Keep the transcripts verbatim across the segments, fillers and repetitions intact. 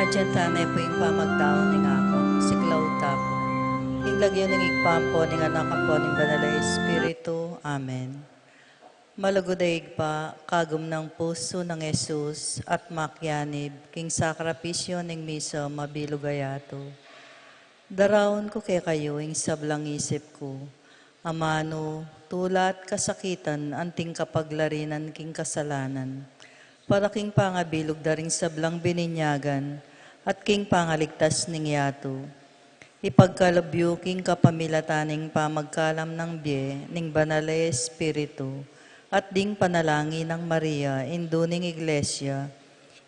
Diyan tane pu ing pamagdaun ning akong siklaw tapu. Ing lagyu ning Ibpa ampo ning Anak ampo ning Banal a Espiritu. Amen. Malugud a Ibpa, kagum nang pusu nang Jesus at makianib king sakripisyu ning misa mabilug a yatu. Daraun ku kekayu ing sablang isip ku, amanu, tula at kasakitan anting kapaglarinan king kasalanan, para king pangabilug da ring sablang bininyagan at king pangaligtas ning yatu. Ipagkalub yu king kapamilatan ning pamagkalam nang bie ning Banal a Espiritu at ding panalangin nang Maria, Indu ning Iglesia,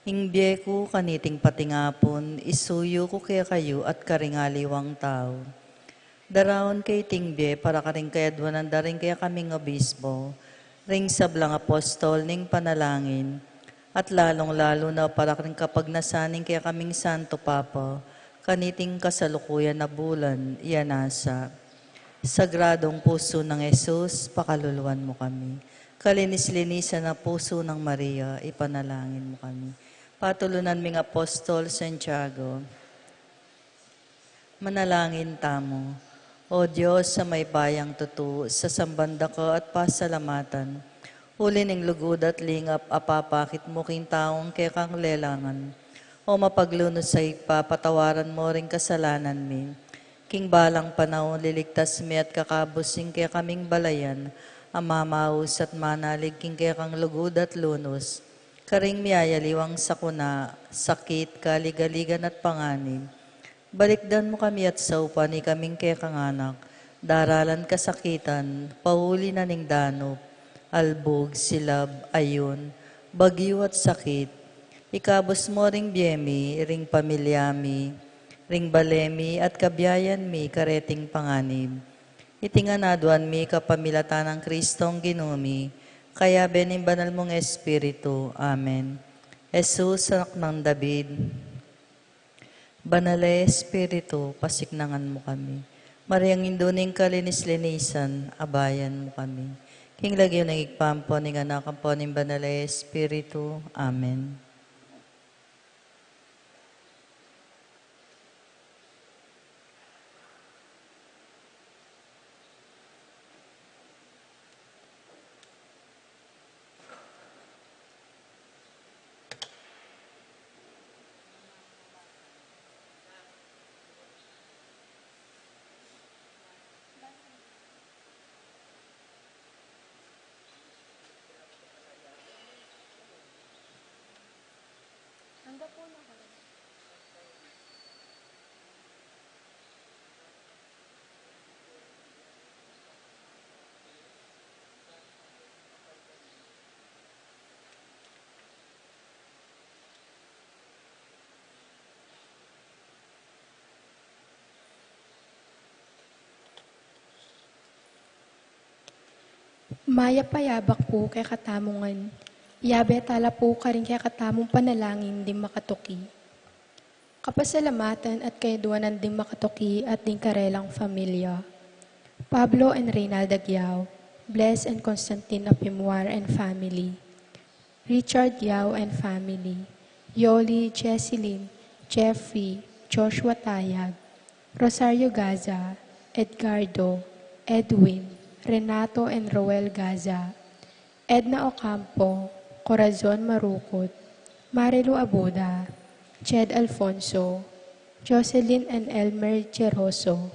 ing bie ku kaniting patingapun, isuyu ku kekayu at karing aliwang tau. Daraun ke iting bie para karing kayadwanan da ring kekaming obispo, ring sablang apostol ning panalangin, at lalung-lalu na para karing kapagnasan ning kekaming Santo Papa, kaniting kasalukuyan a bulan, iya nasa. Sagradong pusu nang Jesus, pakaluluan mu kami. Kalinis-linisan a pusu nang Maria, ipanalangin mu kami. Patulunan ming Apostol Santiago. Manalangin tamu. O Dios a mayupayang tutu, sasamban da ka at pasalamatan, uli ning lugud at lingap a papakit mu king taung kekang lelangan. O mapaglunus a Ibpa, patawaran mu ring kasalanan mi. King balang panaun, liligtas mi at kakabus ing kekaming balayan a mamaus at manalig king kekang lugud at lunus, karing miyayaliwang sakuna, sakit, kaligaligan at panganib. Balikdan mu kami at saupan ikaming kekang anak, daralan kasakitan, pauli na ning danup, albug, silab, ayun, bagyu at sakit. Ikabus mu ring bie mi, ring pamilya mi, ring bale mi at kabiayan mi kareting panganib. Iti ngan aduan mi kapamilatan nang Kristong Ginu mi, kayabe ning banal mung Espiritu. Amen. Jesus, Anak nang David, Banal a Espiritu, pasiknangan mu kami. Mariang Indu ning kalinis-linisan, abayan mu kami. King lagyu ning Ibpa ampo ning Anak ampo ning Banal a Espiritu. Amen. Mayap a yabak pu kekatamu ngan. Yabe tala pu karing kekatamung panalangin ding makatuki. Kapasalamatan at kayadwanan ding makatuki at ding karelang familia. Pablo and Reynalda Giao, Bless and Constantine Apimwar and family. Richard Yao and family, Yoli, Jesselyn, Jeffrey, Joshua Tayag, Rosario Gaza, Edgardo, Edwin, Renato and Roel Gaza, Edna Ocampo, Corazon Marukut, Marilu Abuda, Jed Alfonso, Jocelyn and Elmer Geroso,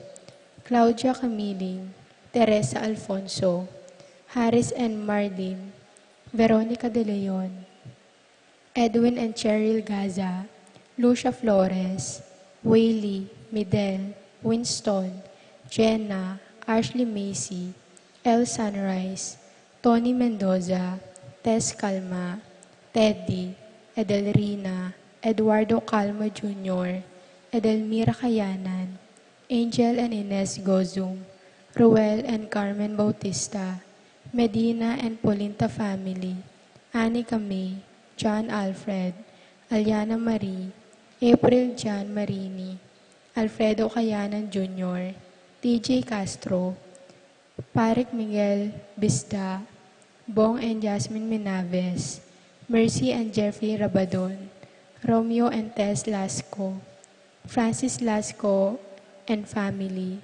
Claudia Camiling, Teresa Alfonso, Harris and Marlene, Veronica De Leon, Edwin and Cheryl Gaza, Lucia Flores, Whaley, Midel, Winston, Jenna, Ashley Macy, El Sunrise, Tony Mendoza, Tess Calma, Teddy, Edelrina, Eduardo Calma Junior, Edelmira Kayanan, Angel and Ines Gozum, Ruel and Carmen Bautista, Medina and Polinta family, Anika May, John Alfred, Aliana Marie, April John Marini, Alfredo Kayanan Junior, T J Castro, Parik Miguel Bisda, Bong and Jasmine Minaves, Mercy and Jeffrey Rabadon, Romeo and Tess Lasco, Francis Lasco and family,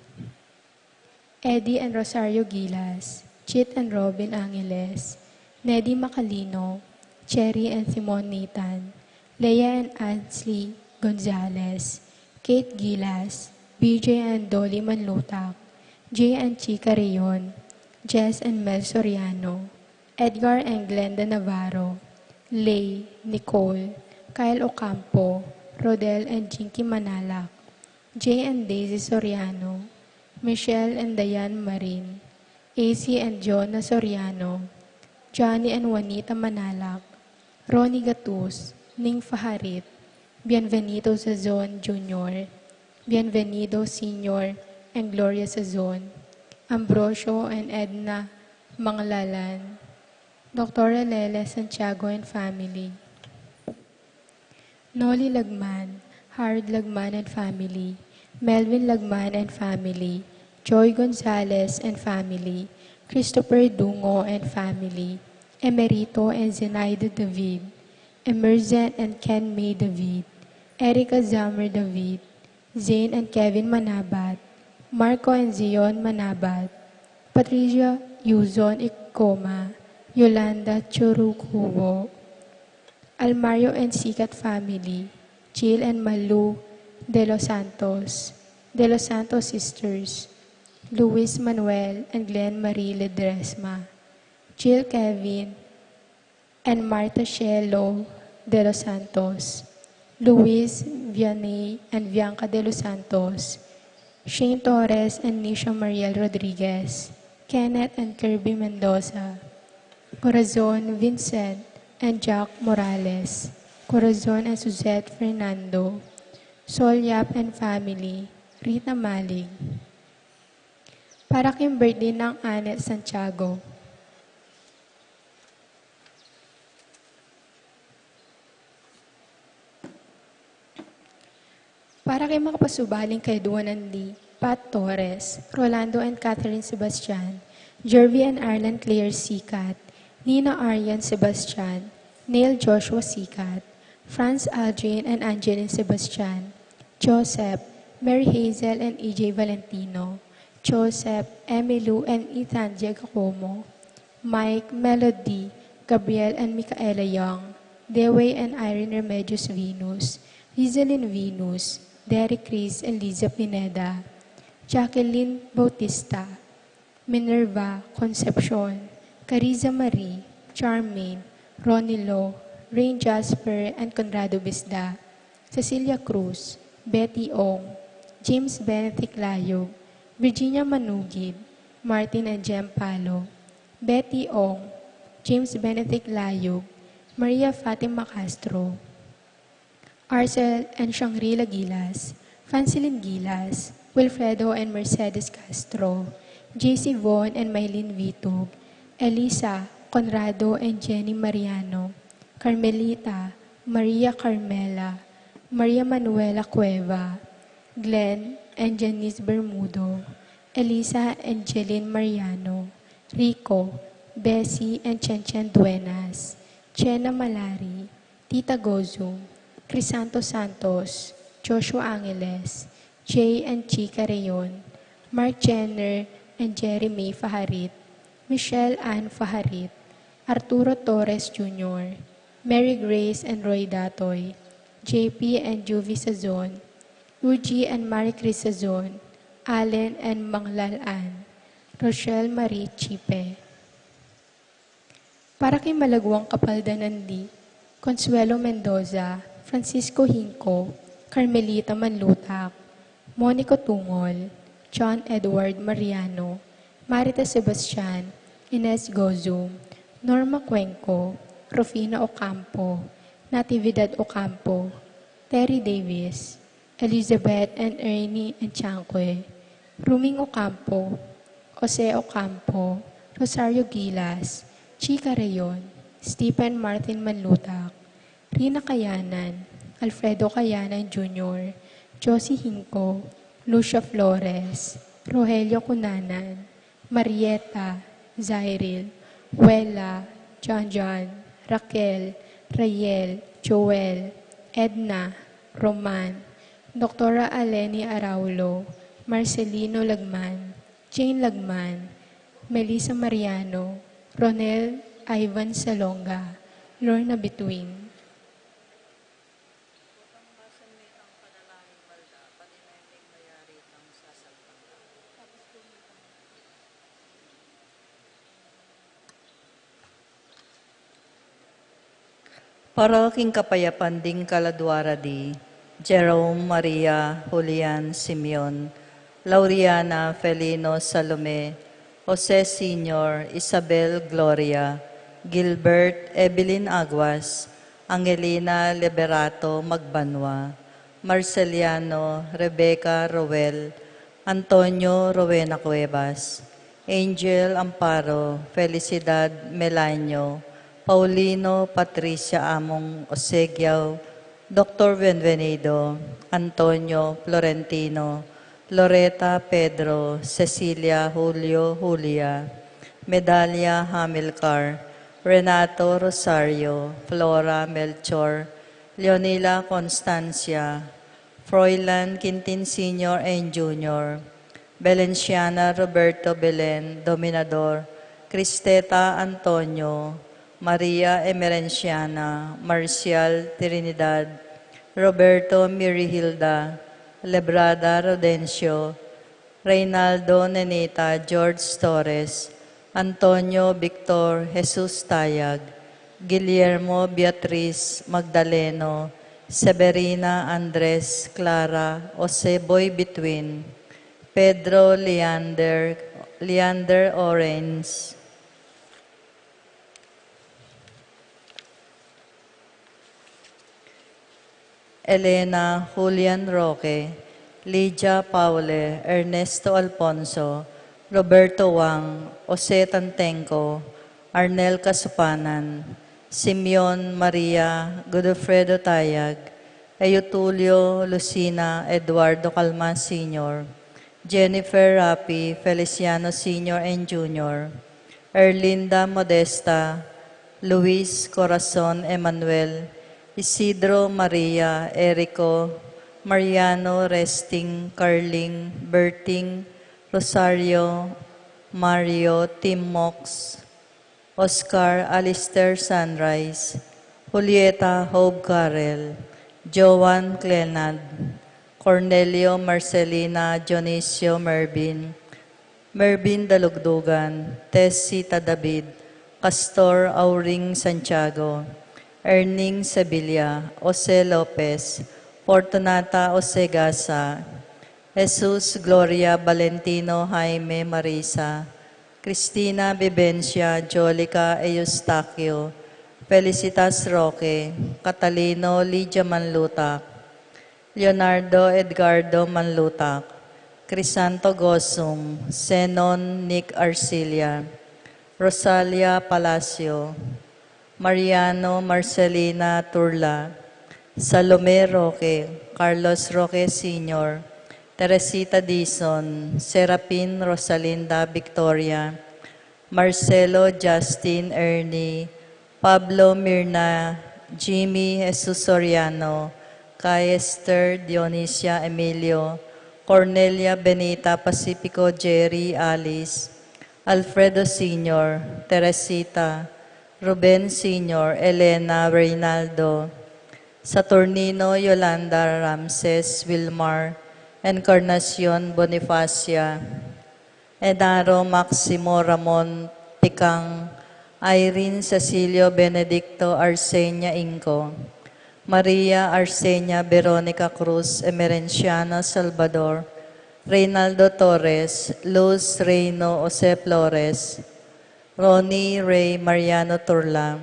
Eddie and Rosario Gilas, Chit and Robin Angeles, Neddy Macalino, Cherry and Simon Nathan, Leia and Ansley Gonzalez, Kate Gilas, B J and Dolly Manlutak, Jay and Chica Rayon, Jess and Mel Soriano, Edgar and Glenda Navarro, Lay, Nicole, Kyle Ocampo, Rodel and Jinky Manalak, Jay and Daisy Soriano, Michelle and Diane Marin, A C and Jonah Soriano, Johnny and Juanita Manalak, Ronnie Gatus, Ning Faharit, Bienvenido Sazon Junior, Bienvenido Senior and Gloria Sazon, Ambrosio and Edna Manglalan, Doctor Lele Santiago and family, Noli Lagman, Harold Lagman and family, Melvin Lagman and family, Joy Gonzalez and family, Christopher Dungo and family, Emerito and Zenaida David, Emerson and Ken May David, Erica Zammer David, Zane and Kevin Manabat, Marco and Zion Manabat, Patricia Yuzon Ikoma, Yolanda Churukubo, Almario and Sikat family, Jill and Malu De Los Santos, De Los Santos sisters, Luis Manuel and Glenn Marie Ledresma, Jill Kevin and Marta Shelo De Los Santos, Luis Vianney and Bianca De Los Santos, Shane Torres and Nisha Mariel Rodriguez, Kenneth and Kirby Mendoza, Corazon Vincent and Jack Morales, Corazon and Suzette Fernando, Sol Yap and family, Rita Malig. Para king birthday nang Annette Santiago. Para king makapasubaling kayaduanan di Pat Torres, Rolando and Catherine Sebastian, Jervy and Arlen Claire Sikat, Nina Arian Sebastian, Neil Joshua Sikat, Franz Aldrin and Angeline Sebastian, Joseph, Mary Hazel and E J Valentino, Joseph, Emilu and Ethan Giacomo, Mike, Melody, Gabriel and Micaela Young, Dewey and Irene Remedios Venus, Rizalyn Venus, Derek Chris and Liza Pineda, Jacqueline Bautista, Minerva Concepcion, Cariza Marie, Charmaine, Ronilo, Rain Jasper and Conrado Bisda, Cecilia Cruz, Betty Ong, James Benedict Layug, Virginia Manugid, Martin and Jem Palo, Betty Ong, James Benedict Layug, Maria Fatima Castro, Arcel and Shangri-La Gilas, Francilyn Gilas, Wilfredo and Mercedes Castro, J C Von and Mylene Vitug, Elisa, Conrado and Jenny Mariano, Carmelita, Maria Carmela, Maria Manuela Cueva, Glenn and Janice Bermudo, Elisa and Jeline Mariano, Rico, Bessie and Chen Chen Duenas, Chena Malari, Tita Gozu, Crisanto Santos, Joshua Angeles, Jay and Chica Rayon, Mark Jenner and Jerry May Faharit, Michelle Ann Faharit, Arturo Torres Junior, Mary Grace and Roy Datoy, J P and Juvie Sazon, Uji and Marie Chris Sazon, Allen and Manglal Ann, Rochelle Marie Chipe. Para king malaguang kapaldanan di Consuelo Mendoza, Francisco Hinco, Carmelita Manlutak, Monico Tungol, John Edward Mariano, Marita Sebastian, Ines Gozu, Norma Cuenco, Rufina Ocampo, Natividad Ocampo, Terry Davis, Elizabeth and Ernie Enchanque, Ruming Ocampo, Jose Ocampo, Rosario Gilas, Chica Rayon, Stephen Martin Manlutak, Rina Kayanan, Alfredo Kayanan Junior, Josie Hinco, Lucia Flores, Rogelio Cunanan, Marieta, Zairil, Wela, John John, Raquel, Rayel, Joel, Edna, Roman, Doktora Aleni Araulo, Marcelino Lagman, Jane Lagman, Melissa Mariano, Ronel Ivan Salonga, Lorna Bituin. Para king kapayapan ding kaladua ra di Jerome, Maria, Julian, Simeon, Lauriana, Felino, Salome, Jose Senior, Isabel, Gloria, Gilbert, Evelyn Aguas, Angelina Liberato Magbanua, Marceliano, Rebecca, Roel, Antonio, Rowena Cuevas, Angel, Amparo, Felicidad, Melanio, Paulino, Patricia, Among, Osegiao, Doktor Bienvenido, Antonio, Florentino, Loreta, Pedro, Cecilia, Julio, Julia, Medalia, Hamilcar, Renato, Rosario, Flora, Melchor, Leonila, Constancia, Froilan, Quintin Senior and Junior, Belenciana, Roberto, Belen, Dominador, Cristeta, Antonio, Maria, Emerenciana, Marcial, Trinidad, Roberto, Mirihilda, Lebrada, Rodencio, Reynaldo, Nenita, George Torres, Antonio, Victor, Jesus Tayag, Guillermo, Beatriz, Magdaleno, Severina, Andres, Clara, Jose Boy Bituin, Pedro, Leander, Leander Orens, Elena, Julian Roque, Lydia Paule, Ernesto Alfonso, Roberto Wang, Jose Tantenco, Arnel Kasupanan, Simeon, Maria, Godofredo Tayag, Eutulio, Lucina, Eduardo Calma Senior, Jennifer, Rapi, Feliciano Senior and Junior, Erlinda, Modesta, Luis, Corazon, Emmanuel, Isidro, Maria, Erico, Mariano, Resting, Carling, Berting, Rosario, Mario, Timox, Oscar, Alistair, Sunrise, Julieta, Hope, Carel, Joan, Clenad, Cornelio, Marcelina, Dionisio, Mervin, Mervin Dalugdugan, Tessita David, Castor, Auring Santiago, Erning Sevilla, Jose Lopez, Fortunata, Jose Gasa, Jesus, Gloria, Valentino, Jaime, Marisa, Cristina, Vivencia, Jolica, Eustaquio, Felicitas Roque, Catalino, Lydia Manlutak, Leonardo, Edgardo Manlutak, Crisanto Gosum, Zenon, Nick Arcilia, Rosalia Palacio, Mariano, Marcelina Turla, Salome Roque, Carlos Roque Senior, Teresita Dizon, Serapin, Rosalinda, Victoria, Marcelo, Justin, Ernie, Pablo, Mirna, Jimmy, Jesus Soriano, Kay, Esther, Dionisia, Emilio, Cornelia, Benita, Pacifico, Jerry, Alice, Alfredo Senior, Teresita, Ruben Senior, Elena, Reynaldo, Saturnino, Yolanda, Ramses, Wilmar, Encarnacion, Bonifacia, Enaro, Maximo, Ramon, Tikang, Irene, Cecilio, Benedicto, Arsenia, Inco, Maria, Arsenia, Veronica, Cruz, Emerenciana, Salvador, Reynaldo Torres, Luz, Reino, Jose Flores, Ronnie, Rey, Mariano Turla,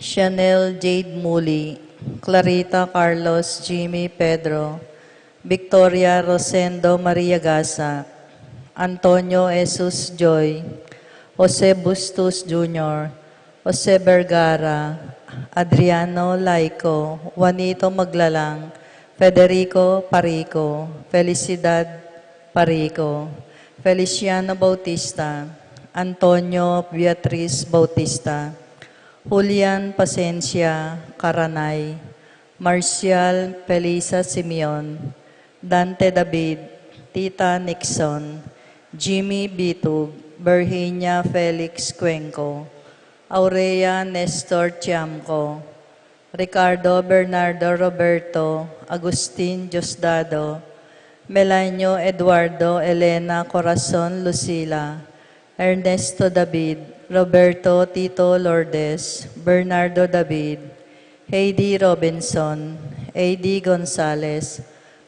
Chanel, Jade, Muli, Clarita, Carlos, Jimmy, Pedro, Victoria, Rosendo, Maria Gasa, Antonio, Jesus, Joy, Jose Bustos Junior, Jose Vergara, Adriano, Laico, Juanito Maglalang, Federico, Parico, Felicidad, Parico, Feliciano Bautista, Antonio, Beatriz Bautista, Julian Pasencia Caranay, Marcial Felisa Simeon, Dante David, Tita Nixon, Jimmy Bitug, Virginia Felix Cuenco, Aurea Nestor Tiamco, Ricardo Bernardo Roberto, Agustin Diosdado, Melanio Eduardo Elena Corazon Lucila, Ernesto David, Roberto Tito Lourdes, Bernardo David, Heidi Robinson, A D Gonzales,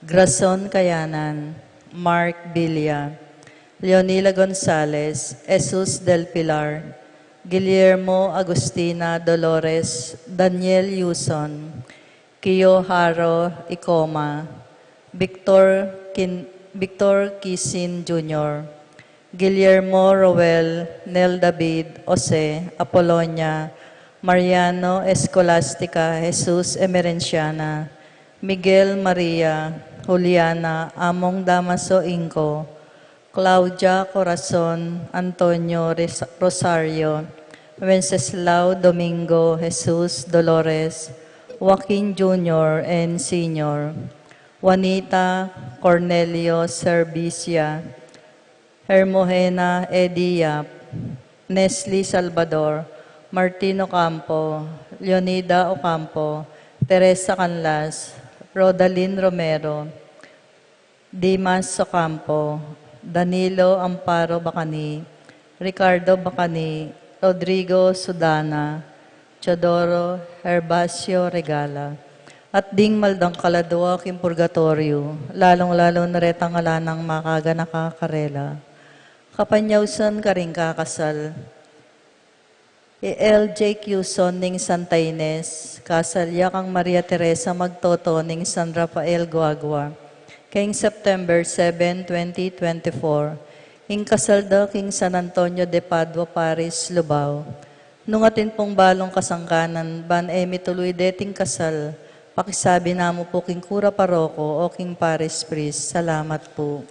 Grason Kayanan, Mark Villa, Leonila Gonzales, Jesus del Pilar, Guillermo Agustina Dolores, Daniel Yuson, Kiyoharo Ikoma, Victor Kin-, Victor Kisin Junior, Guillermo Roel, Nel David, Jose, Apolonia, Mariano, Escolastica, Jesus, Emerenciana, Miguel, Maria, Juliana, Among Damaso Inco, Claudia Corazon, Antonio Res-, Rosario, Wenceslao Domingo, Jesus, Dolores, Joaquin Junior and Senior, Juanita, Cornelio Servicia, Hermogena Eddie Yap, Nesli Salvador, Martin Ocampo, Leonida Ocampo, Teresa Canlas, Rodalyn Romero, Dimas Ocampo, Danilo Amparo Bacani, Ricardo Bacani, Rodrigo Sudana, Teodoro Herbacio Regala, at ding maldang kaladua king purgatoryo, lalung-lalu na retang ala nang makaganaka karela. Kapanyausan karing kakasal. I L J Cuson ning Santa Ines, kasal ya kang Maria Teresa Magtoto ning San Rafael Guagua, keng September seven, twenty twenty-four, ing kasal da king San Antonio de Padua Parish, Lubao. Nung atin pung balung kasangkanan ban e mituluy deting kasal, pakisabi na mu pu king kura paroko o king parish priest. Salamat pu.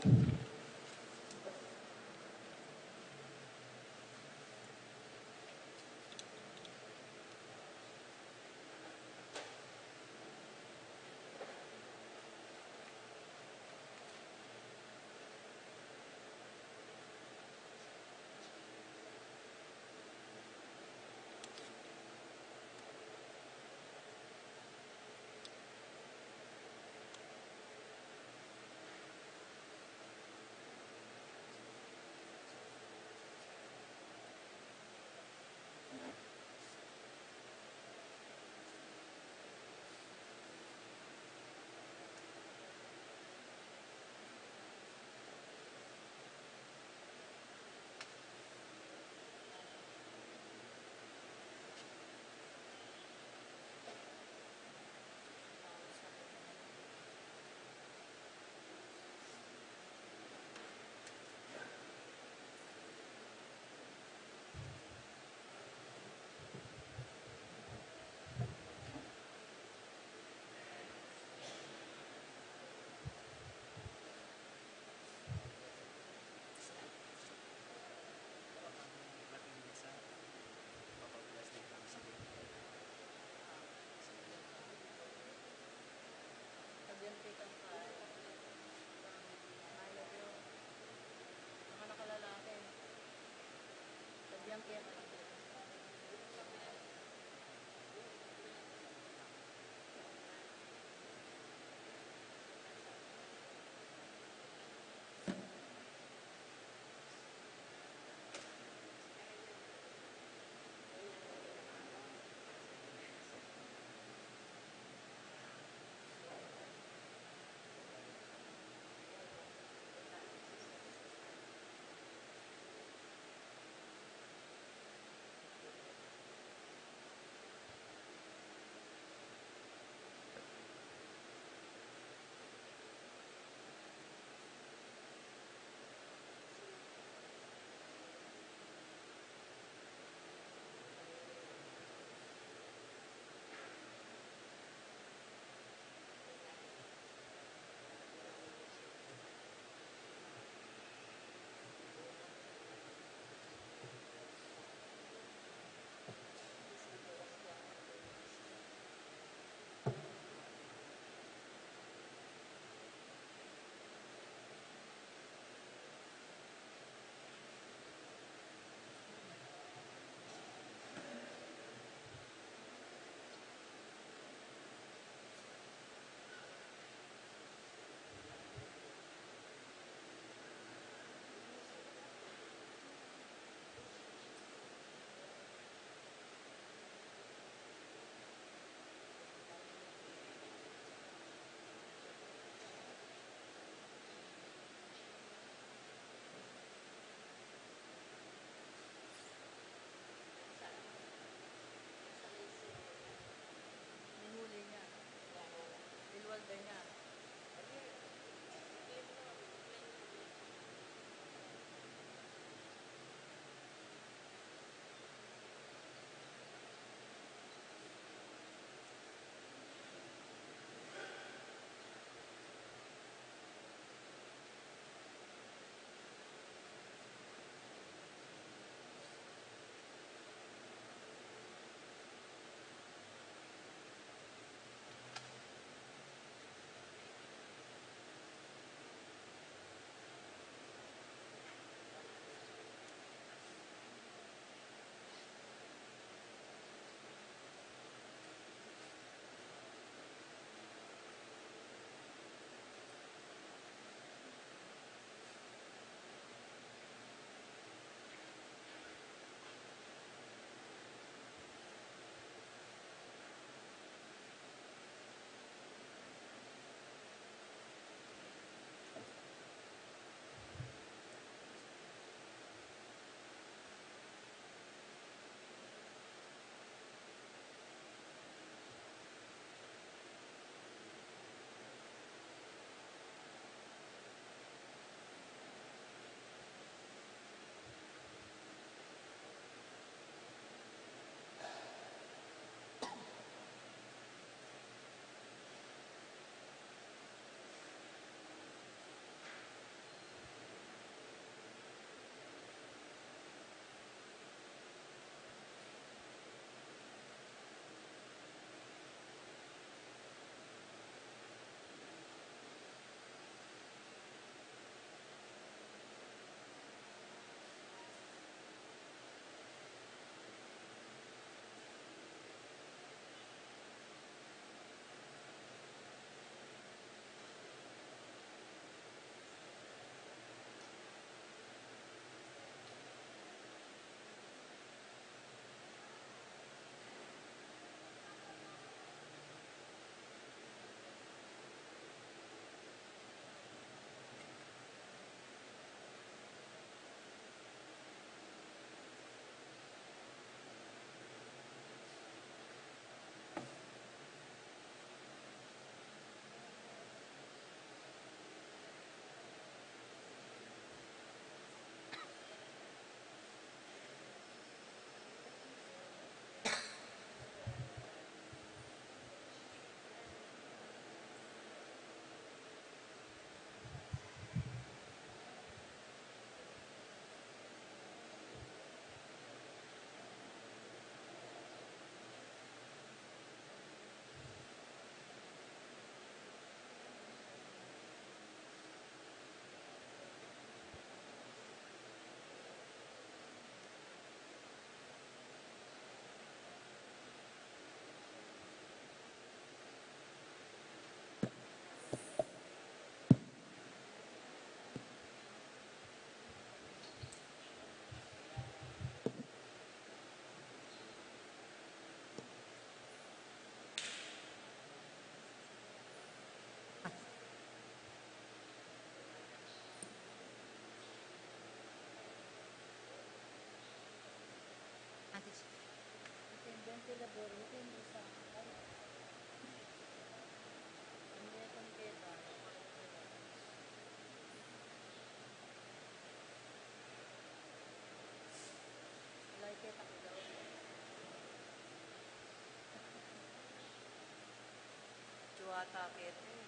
Sakit, eh.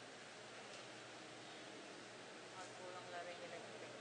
Magkulang la rin yung electric.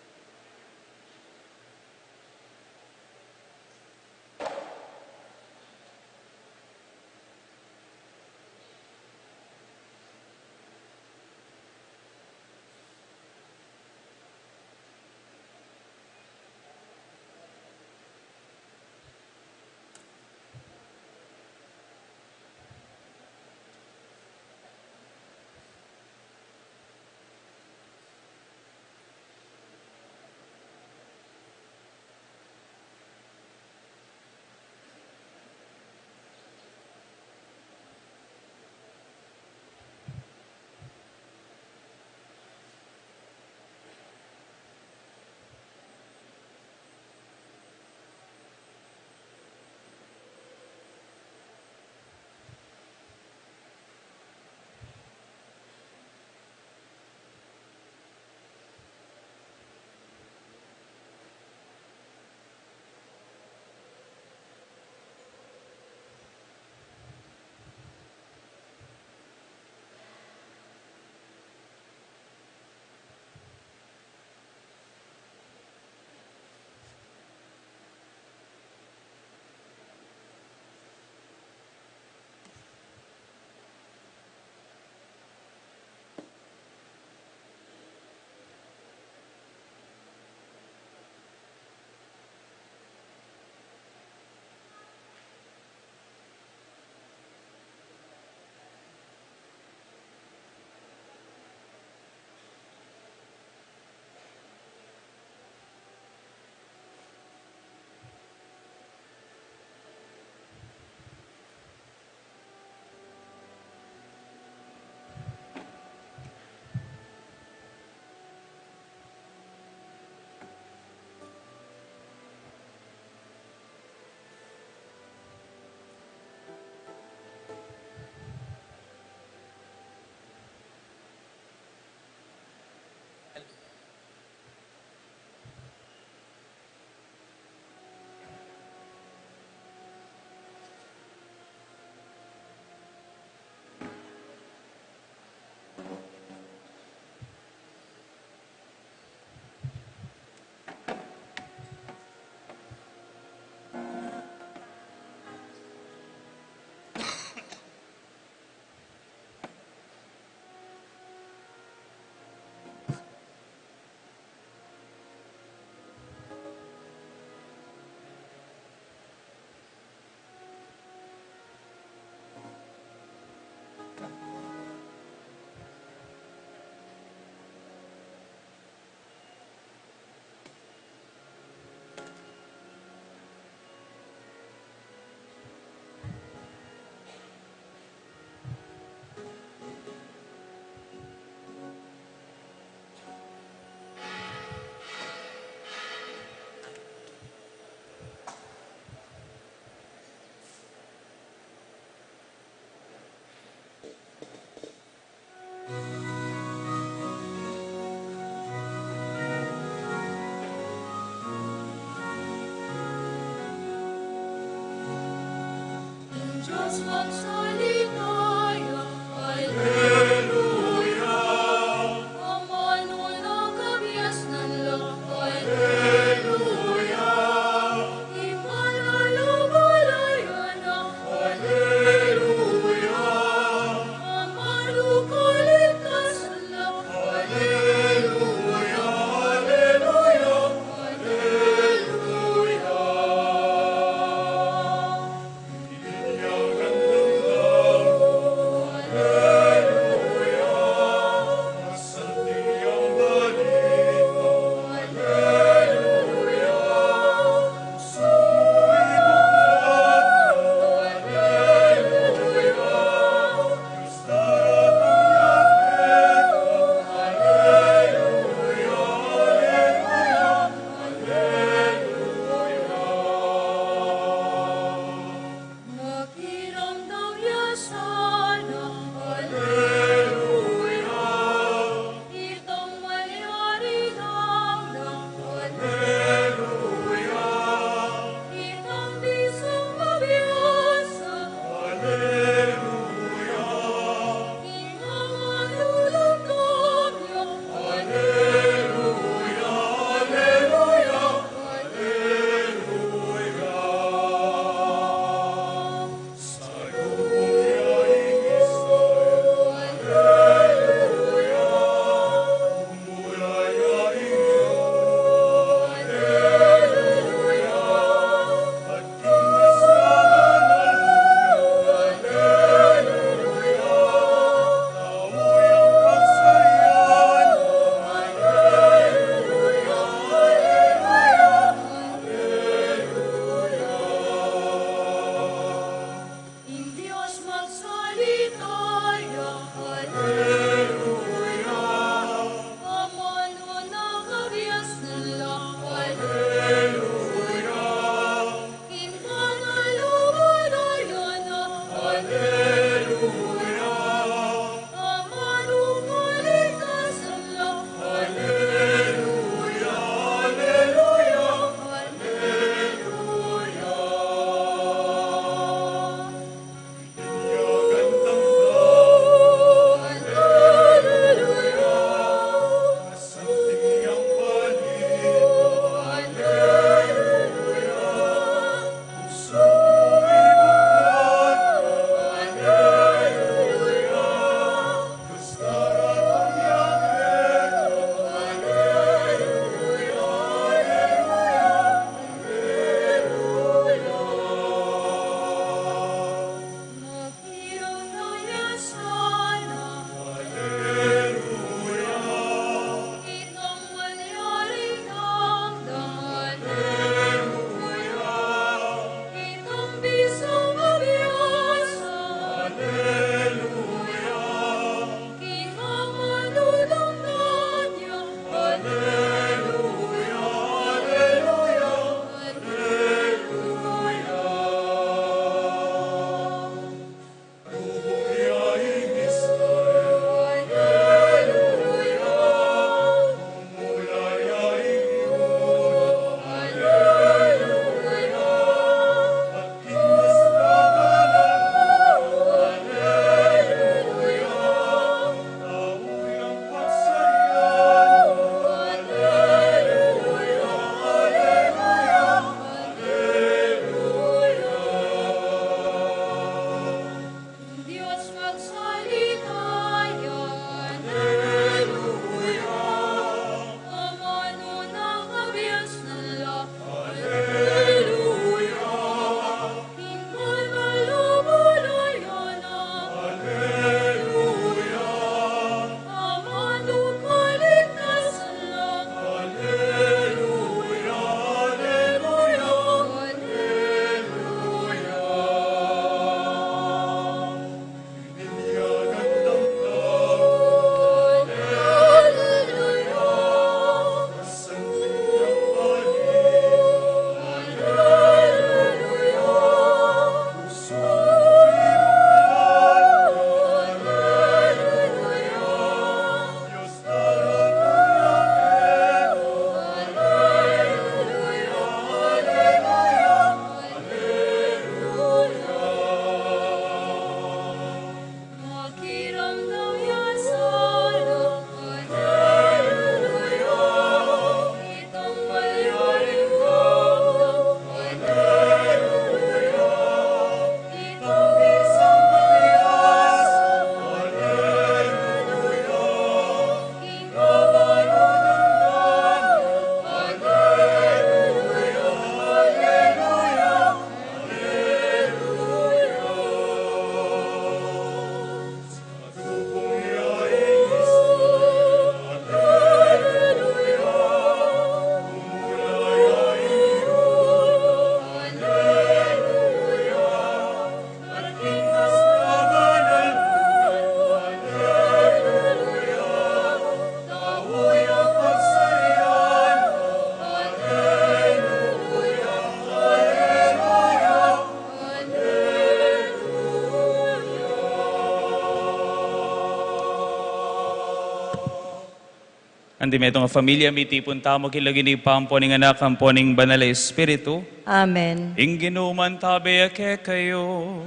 Anti metung a familia, mitipun tamu king lagyu ning Ibpa, ampo ning Anak, ampo ning Banal a Espiritu. Amen. Ing Ginu mantabe ya kekayu.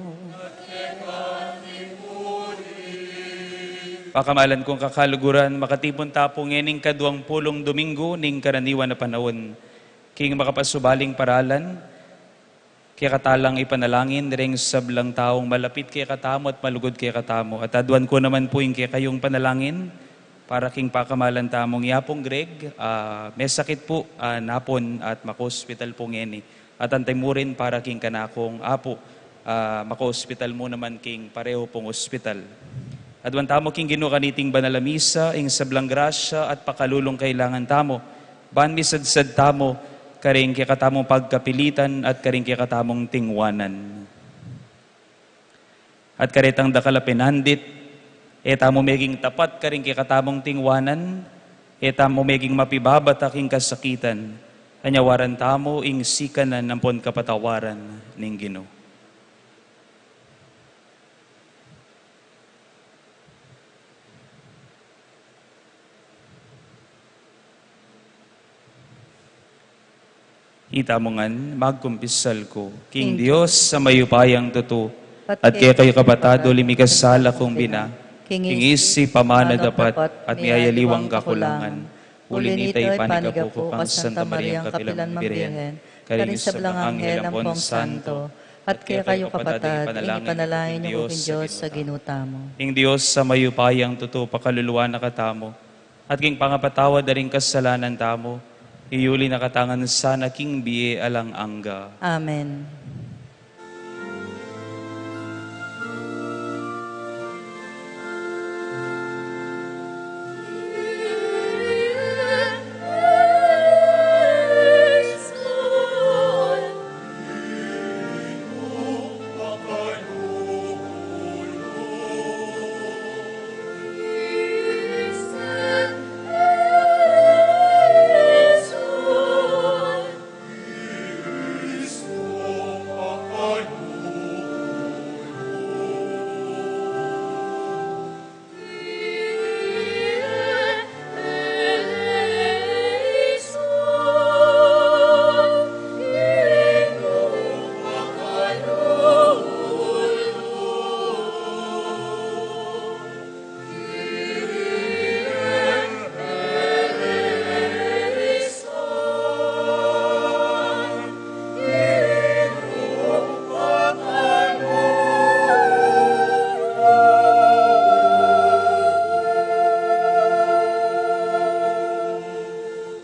Pakamalan kung kakaluguran, makatipun ta pu ngening kaduang pulung Domingo ning karaniwan a panaun king makapasubaling paralan, kekatamu lang ipanalangin deng sablang taung malapit kekatamu at malugud kekatamu. At aduan ku naman pu ing kekayung panalangin para king pakamalan tamung i Apung Greg, ah, mesakit pu, ah, napun at makaospital pu ngeni. At anti mu rin para king kanakung apu, ah, makaospital mu naman king pareho pung ospital. Aduan tamu king Ginu kaniting banal a misa ing sablang grasya at pakalulung kailangan tamu, ban misadsad tamu karing kekatamung pagkapilitan at karing kekatamung tingwanan. At karetang dakal a pinandit, e tamu meging tapat karing kekatamung tingwanan, e tamu meging mapibabata king kasakitan, anyawaran tamu ing sikanan ampon kapatawaran ning Ginu. Itamu ngan, magkumpisal ku king Dios a mayupayang tutu, at kekayu kapatad, uling mikasala kung bina, king isip, amanu, dapat, at miyayaliwang kakulangan. Uli nita, ipanigapu ku kang Santa Mariang kapilan mang Birhen, karing sablang anghel ampong santo, at kekayu kapatad, ipanalangin yu ku king Dios a Ginu tamu. Ing Dios a mayupayang tutu pakaluluan na katamu, at king pangapatawad da ring kasalanan tamu, iyuli na katamu ngan sana king bie alang angga. Amen.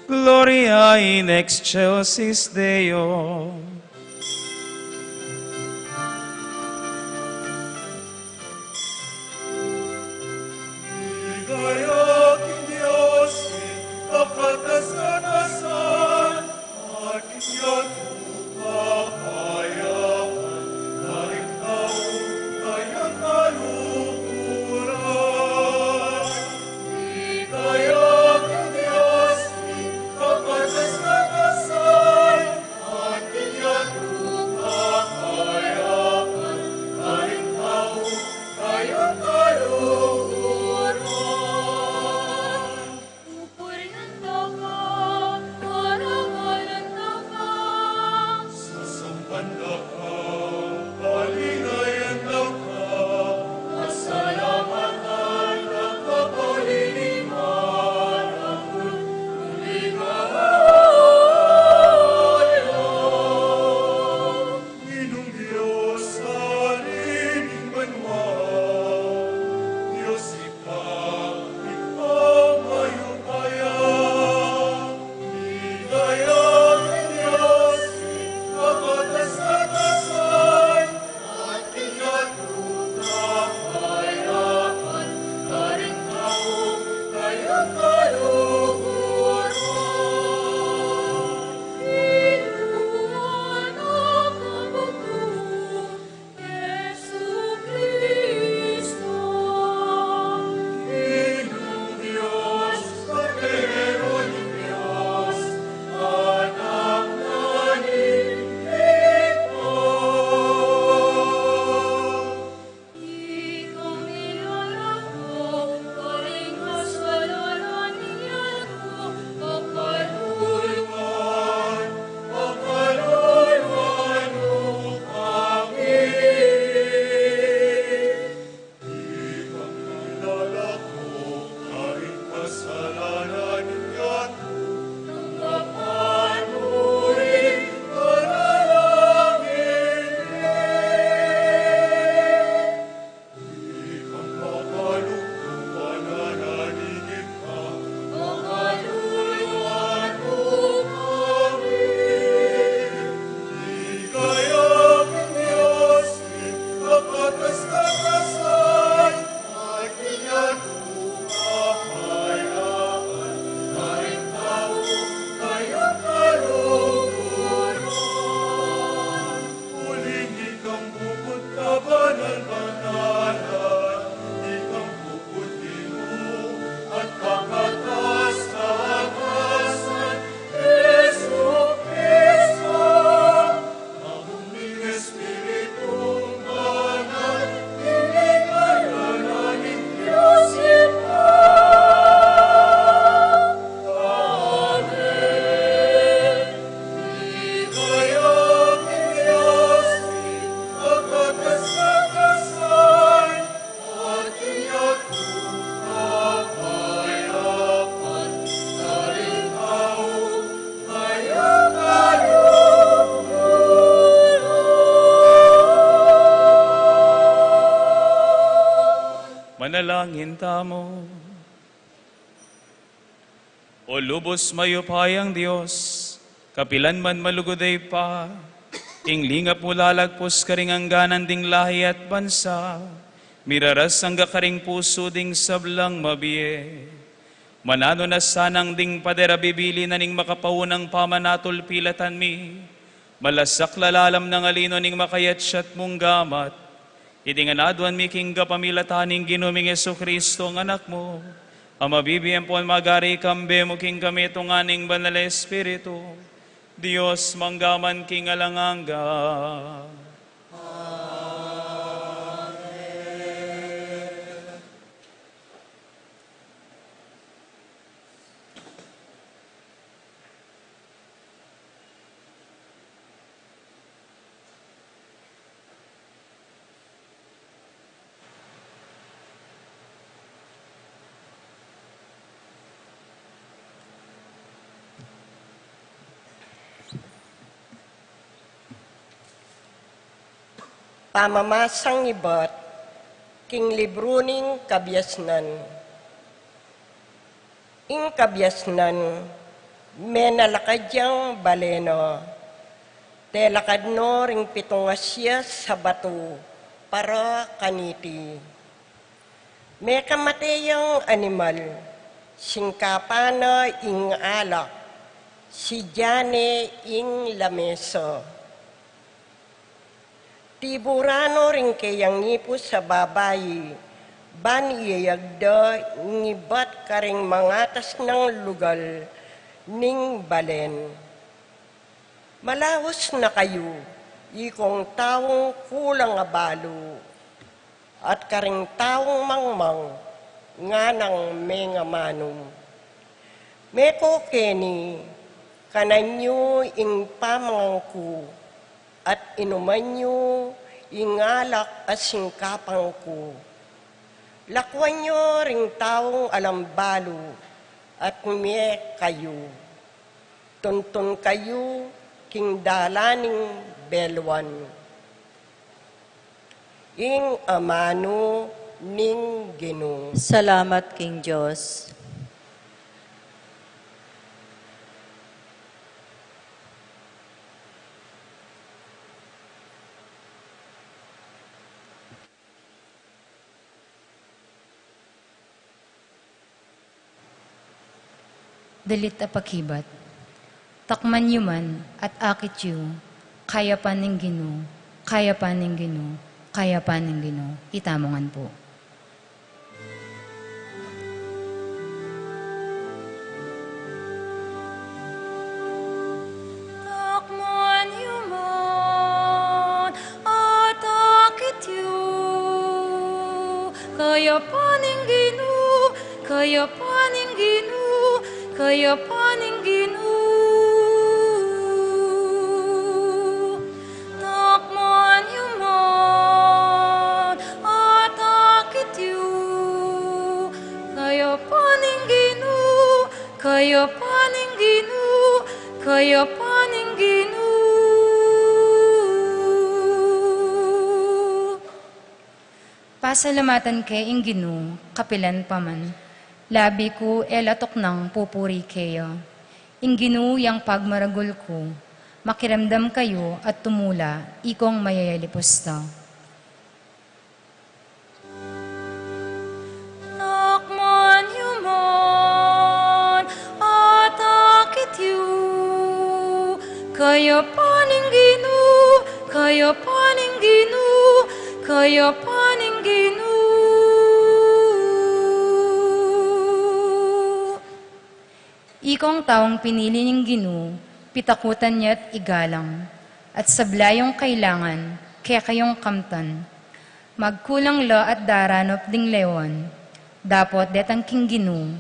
Gloria in excelsis Deo. Manalangin tamu. O lubus mayupayang Dios, kapilan man malugud a Ibpa, ing lingap mu lalagpus karing angganan ding lahi at bansa, miraras angga karing pusu ding sablang mabie. Mananu na sanang ding pader a bibili na ning makapaunang pamanatulpilatan mi, malasak lalalam nang alino ning makayatsat mung gamat, iti ngan aduan mi king kapamilatan ning Ginu ming Jesucristo, nga Anak mu, a mabibie ampon magari kambe mu king kamitungan ning Banal a Espiritu, Dios mangga man king alang angga. Pamamasang ibat king libru ning Kabiasnan. Ing kabiasnan, menalakad yang balen, telakad no ring pitung asias a batu para kaniti. Mekamate yang animal, singkapan na ing alak, sidya ne ing lamesa. Tiburan no ring keyang ipus a babai, ban iyayag da ngibat karing mangatas nang lugal ning balen. Malaus na kayu, ikong taung kulang a balu, at karing taung mangmang nganang mengamanu. Meko keni, kanan yu ing pamangan ku, at inuman yu ing alak a singkapan ku. Lakuan yu ring taung alang balu, at mie kayu. Tuntun kayu king dalan ning beluan. Ing amanu ning Ginu. Salamat king Dios. Dalit a pakibat. Takman yu man at akit yu, kayapan ning Ginu, kayapan ning Ginu, kayapan ning Ginu. Itamu ngan pu. Takman yu man at akit yu, kayapan ning Ginu, kayapan ning Ginu, kayapan ning Ginu. Takman yu man at akit yu, kayapan ning Ginu, kayapan ning Ginu, kayapan ning Ginu. Pasalamatan ke ing Ginu, kapilan pa man. Labi ku e la tuknang pupuri keya. Ing Ginu yang pagmaragul ku, makiramdam kayu at tumula, ikong mayayalipusta. Takman yu man at akit yu, kayapan ning Ginu, kayapan ning Ginu, kayapan ning Ginu. Ikong taung pinili ning Ginu, pitakutan ya't igalang, at sabla yung kailangan, kekayung kamtan. Magkulang la at daranup ding leon, dapot detang king Ginu,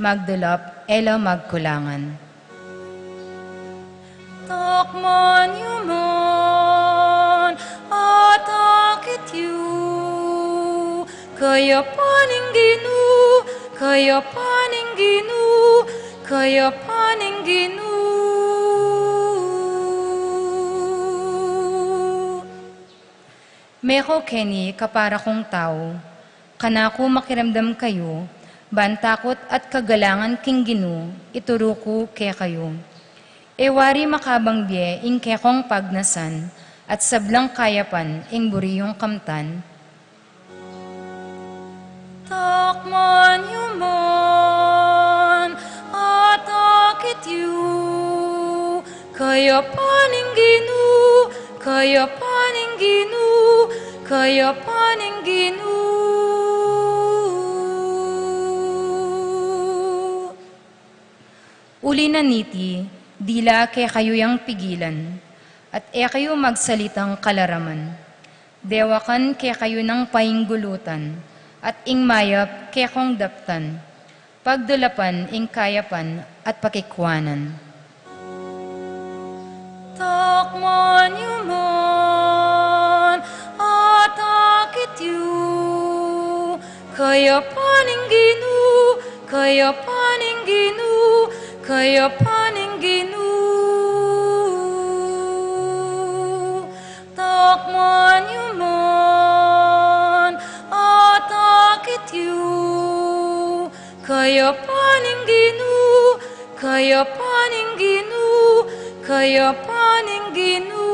magdulap e la magkulangan. Takman yu man at akit yu, kayapan ning Ginu, kayapan ning Ginu, kayapan ning Ginu. Meko keni kapara kung tau, Kanaku makiramdam kayu, ban takut at kagalangan king Ginu, ituru ku kekayu. E wari makabang bie ing kekong pagnasan, at sablang kayapan ing buri yung kamtan. Takman yu man, at akit yu, kayapan ning Ginu, kayapan ning Ginu, kayapan ning Ginu. Uli na niti, dila kekayu yang pigilan, at e kayu magsalitang kalaraman. Dewakan kekayu nang painggulutan, at ing mayap kekong daptan. Pagdulapan ing kayapan at pakikwanan. Takman yu man, at akit yu, kayapan ning Ginu, kayapan ning Ginu, kayapan ning Ginu. Takman yu man, at akit yu, kayapan ning Ginu, kayapan ning Ginu, kayapan ning Ginu.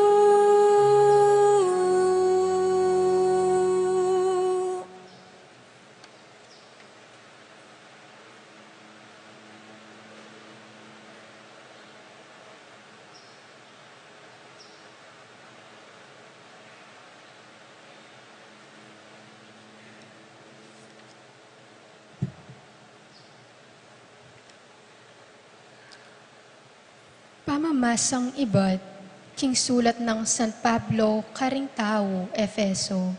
Pamamasang ibat king sulat nang San Pablo karing tau Efeso.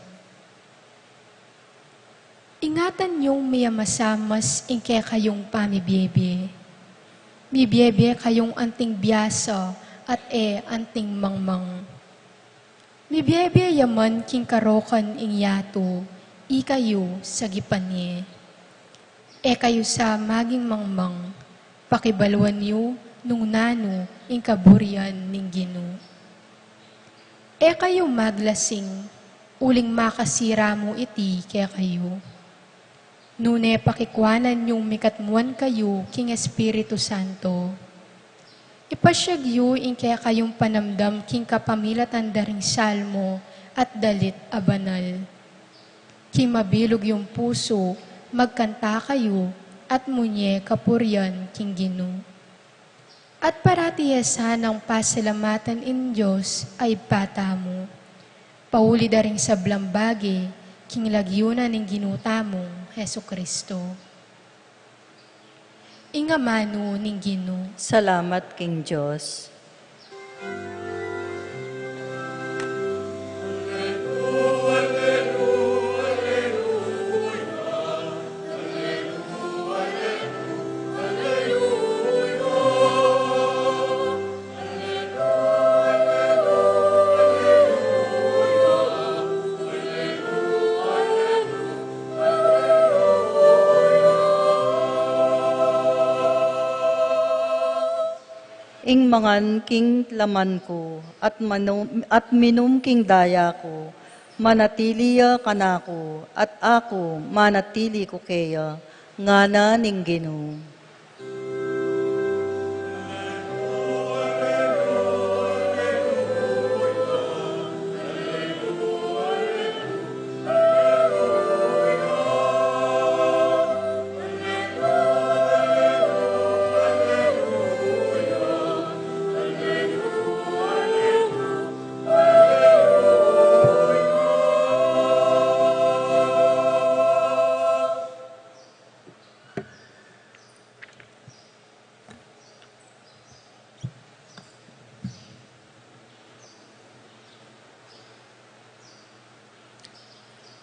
Ingatan yung miyamasamas ing kekayung pamibiebie. Mibiebie kayung anting biasa at e anting mangmang. Mibiebie ya man king karokan ing yatu, ikayu sagipan ye. E kayu sa maging mangmang, pakibaluan yu nung nanu ing kaburian ning Ginu. E kayu maglasing, uling makasira mu iti kekayu. Nune pakikwanan yung mikatmuan kayu king Espiritu Santo. Ipasyag yu ing kekayung panamdam king kapamilatan da ring salmo at dalit a banal. King mabilug yung pusu, magkanta kayu at munye kapurian king Ginu. At parati ye sanang pasalamatan ing Dios a Ibpa tamu, pauli da ring sablang bage, king lagyu na ning Ginu tamung Jesucristo. Ing amanu ning Ginu. Salamat king Dios. Ing mangan king laman ku, at manum-, at minum king daya ku, manatili ya kanaku, at aku manatili ku keya, ngana ning Ginu.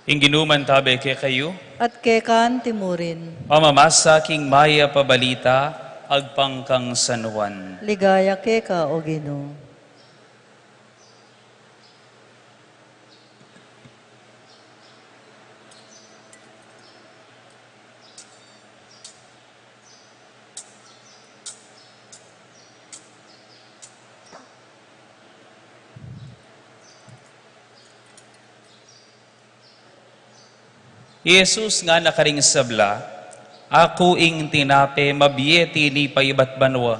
Ing Ginu mantabe kekayu. At keka antimurin. Pamamasa king mayap a balita agpang kang San Juan. Ligaya keka, O Ginu. I Jesus ngana karing sabla, "Aku ing tinape mabie tinipa ibat banua.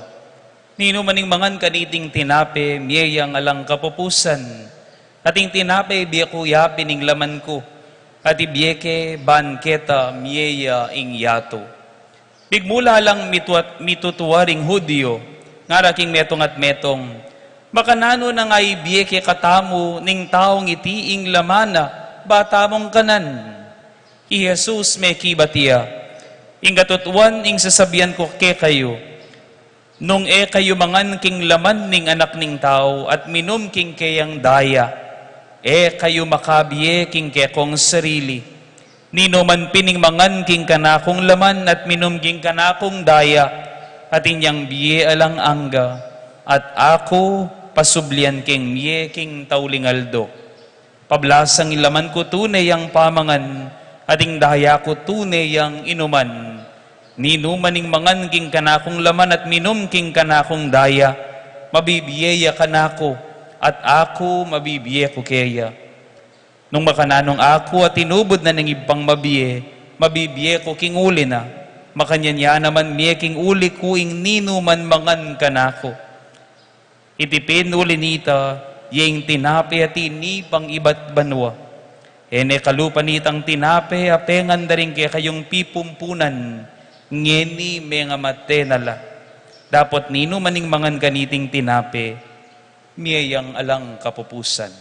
Ninuman ing mangan kaniting tinape, mie yang alang kapupusan. At ing tinape ibie ku ya pin ing laman ku, at ibie ke ban keta mie ya ing yatu." Migmula lang mitwat-, mitutua ring Judio, ngara king metung at metung, "Makananu na nga ibie ke katamu ning taung iti ing laman na, ba tamung kanan?" I Jesus mekibat ya, "Ing katutuan ing sasabian ku kekayu, nung e kayu mangan king laman ning Anak ning Tau at minum king keyang daya, e kayu makabie king kekong sarili. Ninuman pin ing mangan king kanakung laman at minum king kanakung daya, atin yang bie alang angga, at aku pasublian keng mie king tauling aldo. Pablasang ing laman ku tune yang pamangan, at ing daya ku tune yang inuman. Ninuman ing mangan king kanakung laman at minum king kanakung daya, mabibie ya kanaku, at aku mabibie ku keya. Nung makananung aku at inubud na ning ibpang mabie, mabibie ku king uli na. Makanyan ya naman mie king uli ku ing ninuman mangan kanaku. Iti pin uli nita, ya ing tinape a tinipang ibat banua. E ne kalupa nitang tinape a pengan da ring kekayung pipumpunan, ngeni mengamate na la. Dapot ninuman ing mangan kaniting tinape, mie yang alang kapupusan."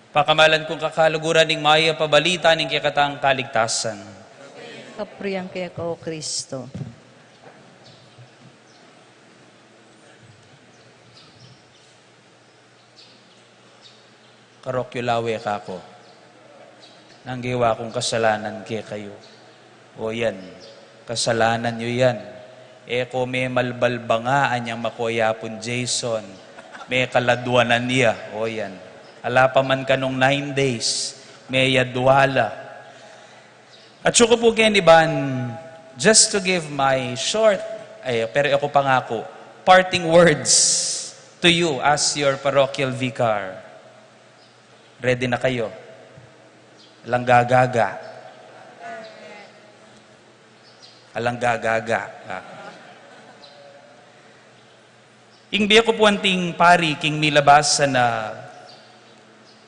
Pakamalan kung kakaluguran ning mayap a balita ning kekatang kaligtasan. Kapurian keka, O Kristo. Karok yu la we kaku. Nang gewa kung kasalanan kekayu. O yan, kasalanan yu yan. E ko me malbalbangaan yang makoya pun Jason. Me kaladwanan ya. O yan. Ala pa man kanung nine days. Me yadwa la. Atsu ku pu keni ban, just to give my short, ay, pero e ku pangaku, parting words to you as your parochial vicar. Ready na kayu? Alang gagaga. Alang gagaga. Ah. Ing bie ku pu anting pari king milabasan a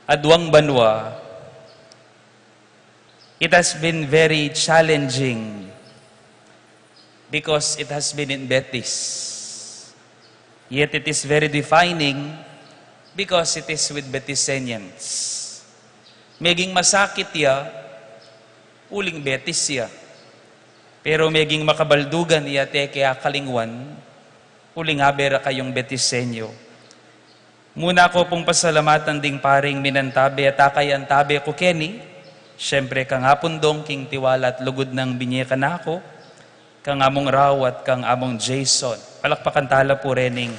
aduang banua, it has been very challenging because it has been in Betis. Yet it is very defining because it is with Betisenians. Meging masakit ya, uling Betis ya. Pero meging makabaldugan ya, teke akalingwan, uling abe ra kayung Betisenyo. Muna ku pung pasalamatan ding paring minantabe at akayantabe ku keni, siyempre kang Apung Dong king tiwala at lugud nang binye kanaku, kang Among Rau at kang Among Jason. Palakpakan tala pu rening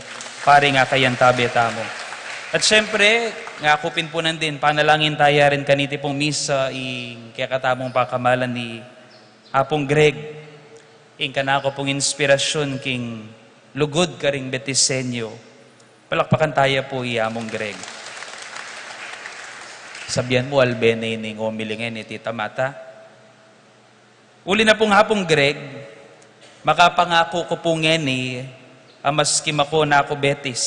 paring akayantabe tamu. At siyempre, ngaku pin pu nandin, panalangin taya rin kaniti pung misa, ing kekatamung pakamalan ni Apung Greg, ing kanaku pung inspirasyon king lugud karing Betisenyo. Palakpakan taya pu i Among Greg. Sabian mu, albene ining omili ngeni, Tita Mata. Uli na pung Apung Greg, makapangaku ku pu ngeni, a maski mako na ku Betis,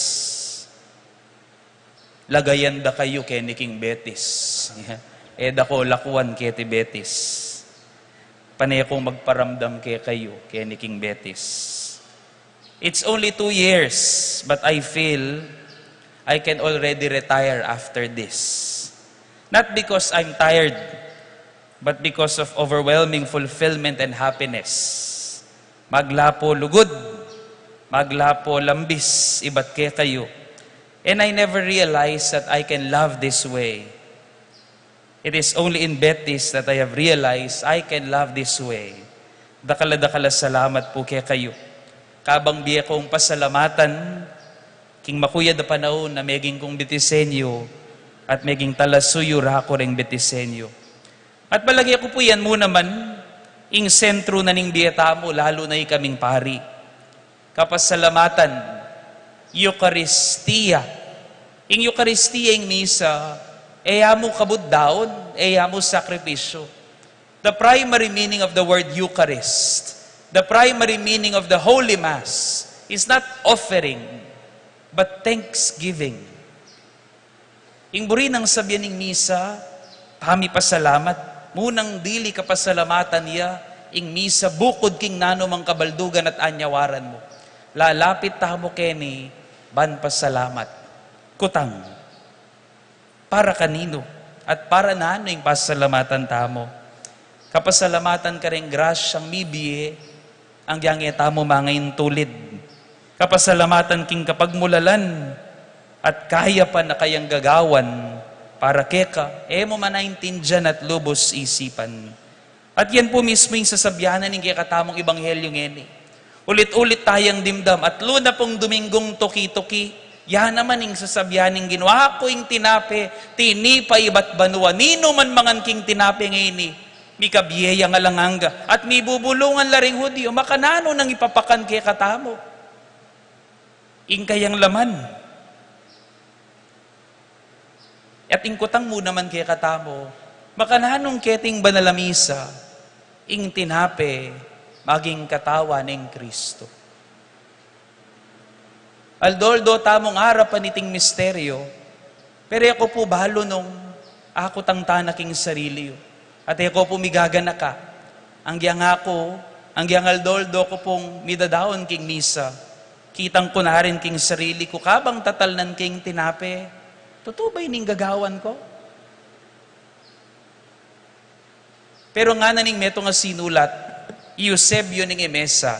lagayan da kayu keni king Betis. E da ko lakuan keti Betis. Pane kung magparamdam kekayu keni king Betis. It's only two years, but I feel I can already retire after this. Not because I'm tired, but because of overwhelming fulfillment and happiness. Maglapo lugud, maglapo lambis, ibat kekayu. And I never realized that I can love this way. It is only in Betis that I have realized I can love this way. Dakal a dakal a salamat pu kekayu. Kabang bie kung pasalamatan, king makuyad a panaun a meging kung Betisenyo, at meging talasuyu ra ku reng Betisenyo. At palage ku pu yan mu naman, ing sentru na ning bie tamu, lalu na ikaming pari. Kapasalamatan, Eukaristia. Ing Eukaristia, ing misa, E ya mu kabuddaun, e ya mu sakripisyu. The primary meaning of the word Eucharist, the primary meaning of the Holy Mass, is not offering, but thanksgiving. Ing buri nang sabian ning misa, pamipasalamat. Munang dili kapasalamatan ya ing misa bukud king nanu mang kabaldugan at anyawaran mu. Lalapit tamu keni ban pasalamat. Kutang. Para kaninu at para nanu ing pasalamatan tamu? Kapasalamatan karing grasyang mibie, anggiyang e tamu mangaintulid. Kapasalamatan king kapagmulalan at kayapan a kayang gagawan para keka, e mu man aintindian at lubus isipan. At yan pu mismu ing sasabian ning kekatamung ebanghelyo ngeni. Ulit-ulit tayang dimdam, at luna pung Dominggung tuki-tuki, yan naman ing sasabian ning Ginu, "Aku ing tinape, tinipa ibat banua, ninu man mangan king tinape ngeni, mikabie yang alang angga, at mibubulungan la ring Hudiyu, makananu nang ipapakan kekatamu ing kayang laman?" At ing kutang mu naman kekatamu, makananu ing keting banal a misa, ing tinape, maging katawan ning Kristo? Aldo-aldo tamung arapan iting misteryo, pero e ku pu balu nung akutang tana king sarili yu. At e ku pu migaganaka, anggiyang aku, anggiyang aldo-aldo ku pung midadaun king misa, kitang ku na rin king sarili ku, kabang tatalnan ke ing tinape, tutu ba ining gagawan ku? Pero ngana ning metung a sinulat, i Eusebio ning Emesa,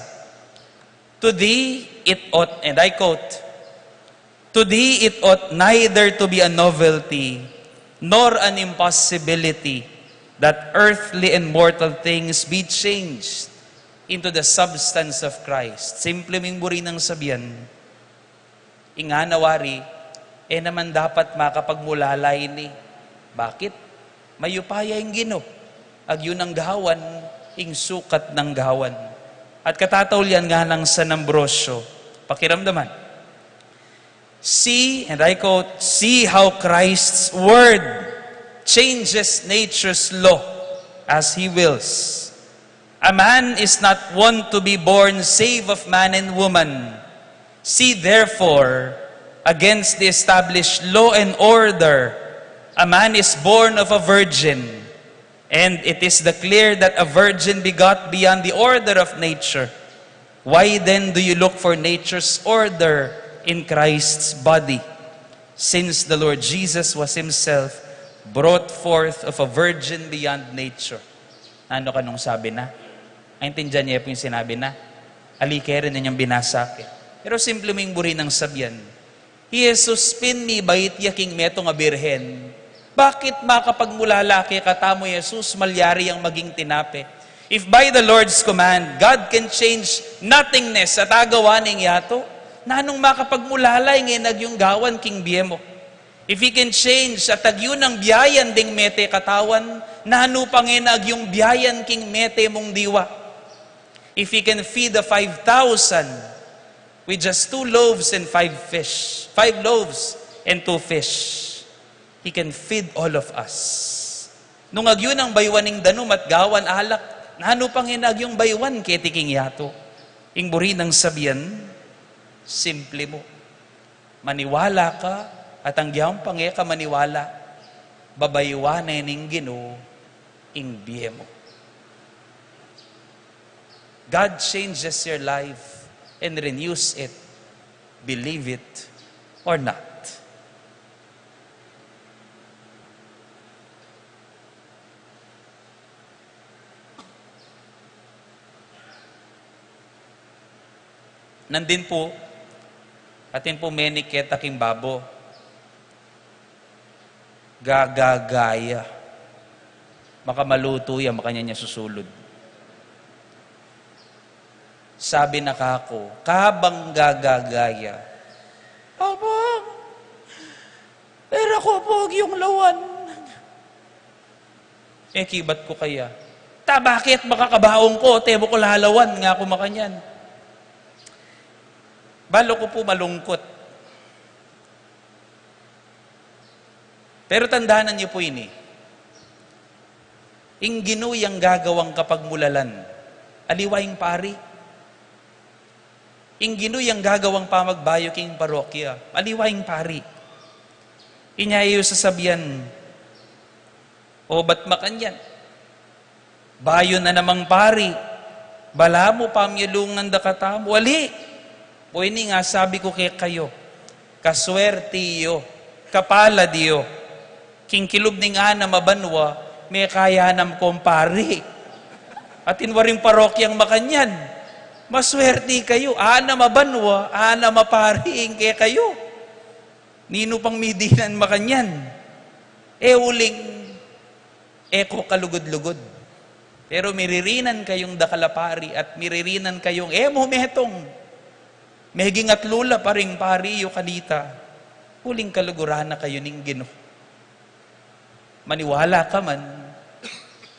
"To thee it ought," and I quote, "To thee it ought neither to be a novelty nor an impossibility that earthly and mortal things be changed into the substance of Christ." Simple ming buri nang sabian. Ing ngana wari, e naman dapat makapagmulala ini. Bakit? Mayupaya ing Ginu. Agyu nang gawan, ing sukat nang gawan. At katataul yan nganang San Ambrosio. Pakiramdaman. "See," and I quote, "see how Christ's word changes nature's law as he wills. A man is not wont to be born save of man and woman. See, therefore, against the established law and order, a man is born of a virgin. And it is the clear that a virgin begot beyond the order of nature. Why then do you look for nature's order in Christ's body, since the Lord Jesus was himself brought forth of a virgin beyond nature?" Nanu kanung sabi na? Aintindian ye pu ing sinabi na? Ali ke rin inyang binasa ke. Pero simple ming buri nang sabian. Hi Jesus pin mibait ya king metung a birhen. Bakit makapagmulala kekatamu i Jesus malyari yang maging tinape? If by the Lord's command, God can change nothingness at agawa ne ing yatu, nanung makapagmulala ing e na agyung gawan king bie mu? If he can change at agyu nang biayan ding mete katawan, nanu pang e na agyung biayan king mete mung diwa? If he can feed the five thousand with just two loaves and five fish, five loaves and two fish, he can feed all of us. Nung agyu nang baywan ing danum at gawan alak, nanu pang e na agyung baywan keti king yatu? Ing buri nang sabian, simple mu. Maniwala ka, at anggiyang pang e ka maniwala, babaywan ne ning Ginu ing bie mu. God changes your life and renews it. Believe it or not. Nandin pu, atin pu menik keta king babo. Gagagaya. Makamalutu ya, makanyan ya susulud. Sabi na kaku, kabang gagagaya, "Abang, e ra ku pu agyung lawan." E kibat ku kaya, "Ta bakit, makakabaung ku, te mu ku lalawan," nga ku makanyan. Balu ku pu malungkut. Pero tandanan yu pu ini, ing Ginu yang gagawang kapagmulalan, aliwa ing pari. Ing Ginu yang gagawang pamagbayu king parokya, aliwa ing pari. Inya yu sasabian, "O, bat makanyan? Bayu na namang pari, balamu pamyalungan da katamu." Ali, o ini ing sabi ku kekayu, kaswerti yu, kapalad yu. King kilub ning anam a banua, mekayanam kong pari. Atin waring parokyang makanyan. Maswerti kayu, anam a banua, anam a pari ing kekayu. Ninu pang midinan makanyan? E uling e ko kalugud-lugud. Pero miririnan kayung dakal a pari at miririnan kayung e mu metung. Meging atlu la pa ring pari yu kanita, uling kaluguran na kayu ning Ginu. Maniwala ka man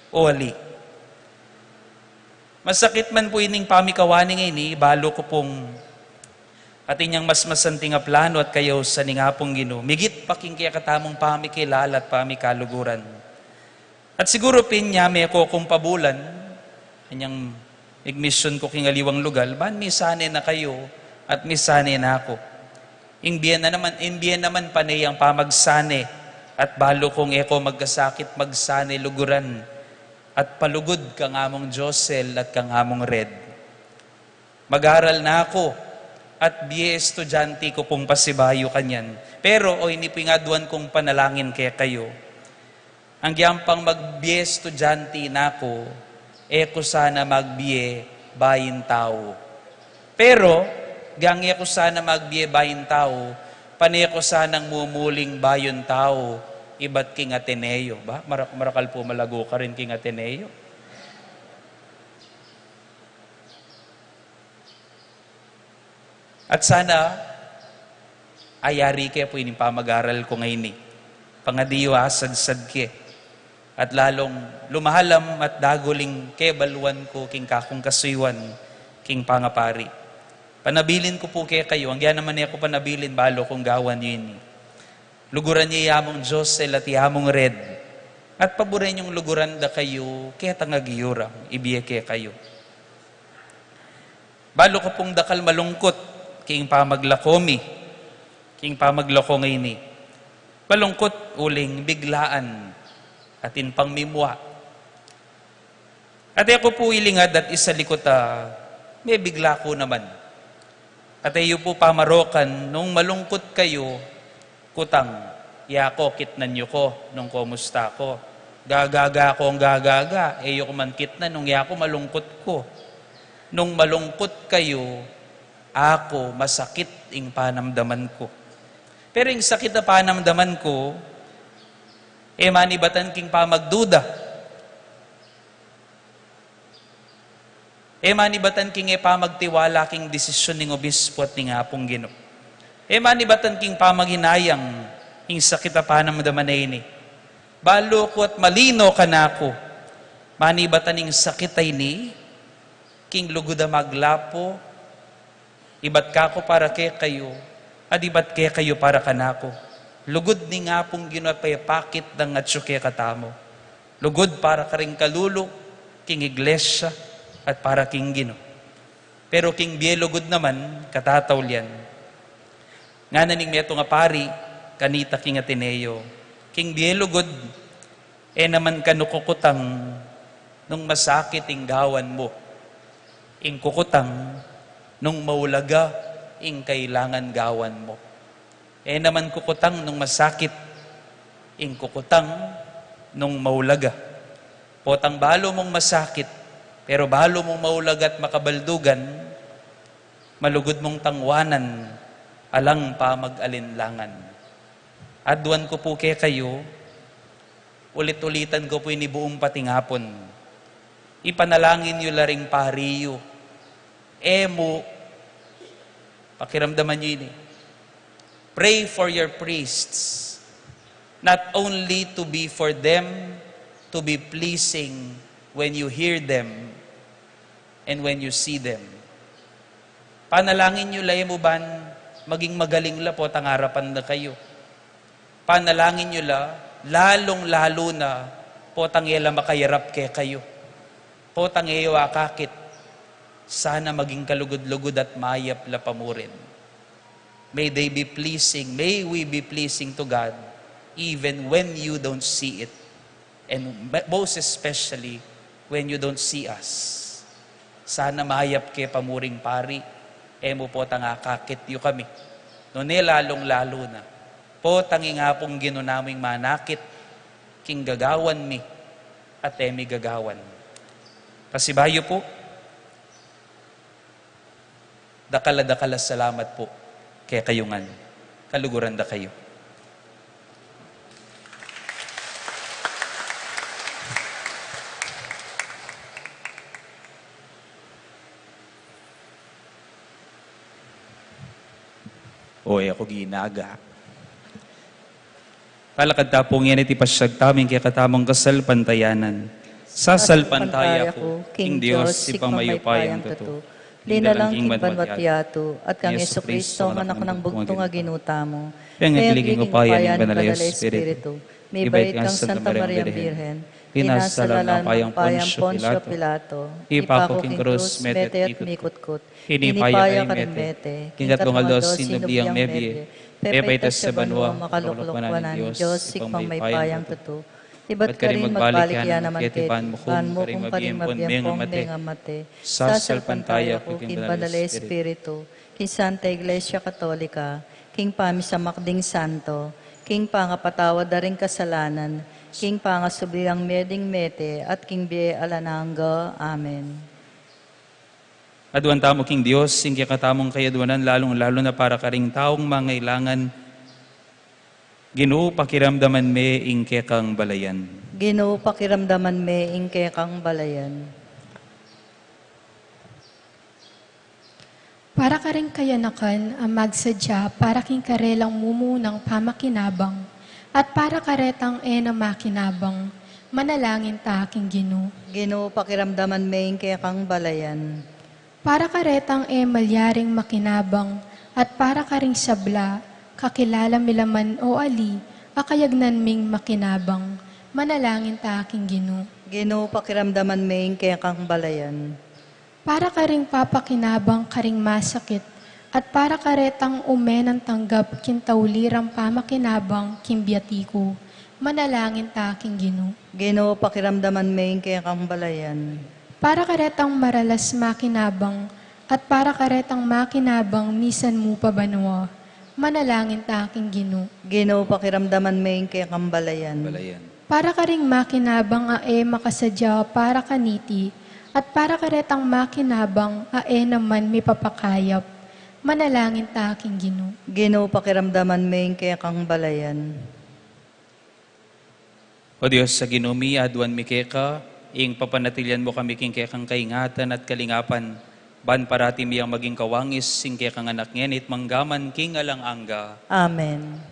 o ali. Masakit man pu ining pamikawani ngeni, balu ku pung atin yang mas masanting a plano at kayausan ning Apung Ginu, migit pa king kekatamung pamikilala at pamikaluguran. At siguru pin nya meko kung pabulan, anyang igmisyun ku king aliwang lugal, ban misane na kayu at misane na ku. Ing bie na naman, ing bie naman pane yang pamagsane, at balu kung e ko magkasakit magsane luguran, at palugud kang Among Josel at kang Among Red. Mag-aral na ku, at bie estudyante ku pung pasibayu kanyan. Pero, o ini pu ing aduan kung panalangin kekayu. Agyang pang magbie estudyante na ku, e ku sana magbie bayung tau. Pero, agyang e ku sana magbie bayung tau, pane ku sanang mumuling bayung tau, ibat king Ateneo. Ba? Marak-, marakal pu malagu karin king Ateneo. At sana, ayari ke pu ining pamag-aral ku ngeni. Pangadi yu asadsad ke. At lalung lumalam at dagul ing kebaluan ku king kakung kasuyuan, king pangapari. Panabilin ku pu kekayu, agyang e naman e ku panabilin, balu kung gawan yu ini. Luguran ye i Among Josel at i Among Red. At paburen yung luguran da kayu, ketang agyurang, ibie kekayu. Balu ku pung dakal malungkut king pamaglako mi, king pamaglako ngeni. Malungkut uling biglaan, atin pang mimua. At e ku pu ilingad at isalikut a mebigla ku naman. At e yu pu pamarokan nung malungkut kayu, kutang, yaku kitnan yu ku nung kumusta ku. Gagaga kung gagaga, e yu ku man kitnan nung yaku malungkut ku. Nung malungkut kayu, aku masakit ing panamdaman ku. Pero ing sakit a panamdaman ku, e manibatan king pamagduda. E manibatan king e pamagtiwala king desisyun ning obispo at ning Apung Ginu. E manibatan king pamaghinayang ing sakit a panamdaman a ini. Balu ku at malino kanaku, manibatan ing sakit a ini king lugud a maglapu, ibat kaku para kekayu, at ibat kekayu para kanaku. Lugud ning Apung Ginu a pepakit dang atyu kekatamu. Lugud para karing kalulu, king iglesia, at para king Ginu. Pero king bie lugud naman, katataulian. Ngana ning metung a pari kanita king Ateneo, king bie lugud, e naman kanu kukutang nung masakit ing gawan mu. Ing kukutang nung maulaga ing kailangan gawan mu. E naman kukutang nung masakit, ing kukutang nung maulaga. Potang balu mung masakit, pero balu mung maulaga at makabaldugan, malugud mung tangwanan, alang pamag-alinlangan. Aduan ku pu kekayu, ulit-ulitan ku pu ini buung patingapun. Ipanalangin yu la ring pari yu. E mu, pakiramdaman yu ini. Pray for your priests, not only to be for them, to be pleasing when you hear them and when you see them. Panalangin yu la e mu ban maging magaling la potang arapan da kayu. Panalangin yu la, lalung-lalu na, potang e la makayarap kekayu. Potang e yu akakit. Sana maging kalugud-lugud at mayap la pa murin. May they be pleasing, may we be pleasing to God even when you don't see it. And most especially when you don't see us. Sana mayap ke pa muring pari, e mu potang akakit yu kami. Nune lalung-lalu na, potang ing Apung Ginu naming manakit, king gagawan mi, at e mi gagawan. Pasibayu pu, dakal a dakal a salamat pu kekayu ngan. Kaluguran da kayu. O, e ku ginaga. Palakad ta pu ngeni, iti pasiag tamu ing kekatamung kasalpantayanan. Sasalpantaya ku king Dios, Ibpang mayupayang tutu, linalang king banwa't yatu, at kang Jesucristo, anak nang bugtung a Ginu tamu, pengagli king upaya ning Banal a Espiritu, mibait kang Santa Maria Birhen, pinasal alang upayang Poncio Pilato, ipaku king krus, mete at mikutkut, Inipaya karing mete, king katlung aldo sinubli yang mebie, pepaitas ya banua, makalukluanan ning Dios, Ibpang mayupayang tutu. Ibat karin magbalik ya naman keti ban mukum karing mabie ampon mengamate. Sasalpantaya ku king Banal a Espiritu, king Santa Iglesia Katolika, king pamisamak ding santo, king pangapatawad da ring kasalanan, king pangasubli lang mie ding mete, at king bie alang angga. Amen. Aduan tamu king Dios ing kekatamung kayadwanan, lalung-lalu na para karing taung mangailangan. Ginu, pakiramdaman me ing kekang balayan. Ginu, pakiramdaman me ing kekang balayan. Para karing kayanakan a magsadya para king karelang mumunang pamakinabang, at para karetang e na makinabang, manalangin ta king Ginu. Ginu, pakiramdaman me ing kekang balayan. Para karetang e malyaring makinabang, at para karing sabla, kakilala mi la man o ali, a kayagnan ming makinabang, manalangin ta king Ginu. Ginu, pakiramdaman me ing kekang balayan. Para karing papakinabang karing masakit, at para karetang ume nang tanggap king tauli rang pamakinabang king biatiku, manalangin ta king Ginu. Ginu, pakiramdaman me ing kekang balayan. Para karetang maralas makinabang, at para karetang makinabang misan mu pa banua, manalangin ta king Ginu. Ginu, pakiramdaman me ing kekang balayan. Balayan. Para karing makinabang a e makasadya para kaniti, at para karetang makinabang a e naman mipapakayap, manalangin ta king Ginu. Ginu, pakiramdaman me ing kekang balayan. O Dios a Ginu mi, aduan mi keka ing papanatilian mu kami king kekang kaingatan at kalingapan, ban parati mi yang maging kawangis ing kekang anak ngeni at mangga man king alang angga. Amen.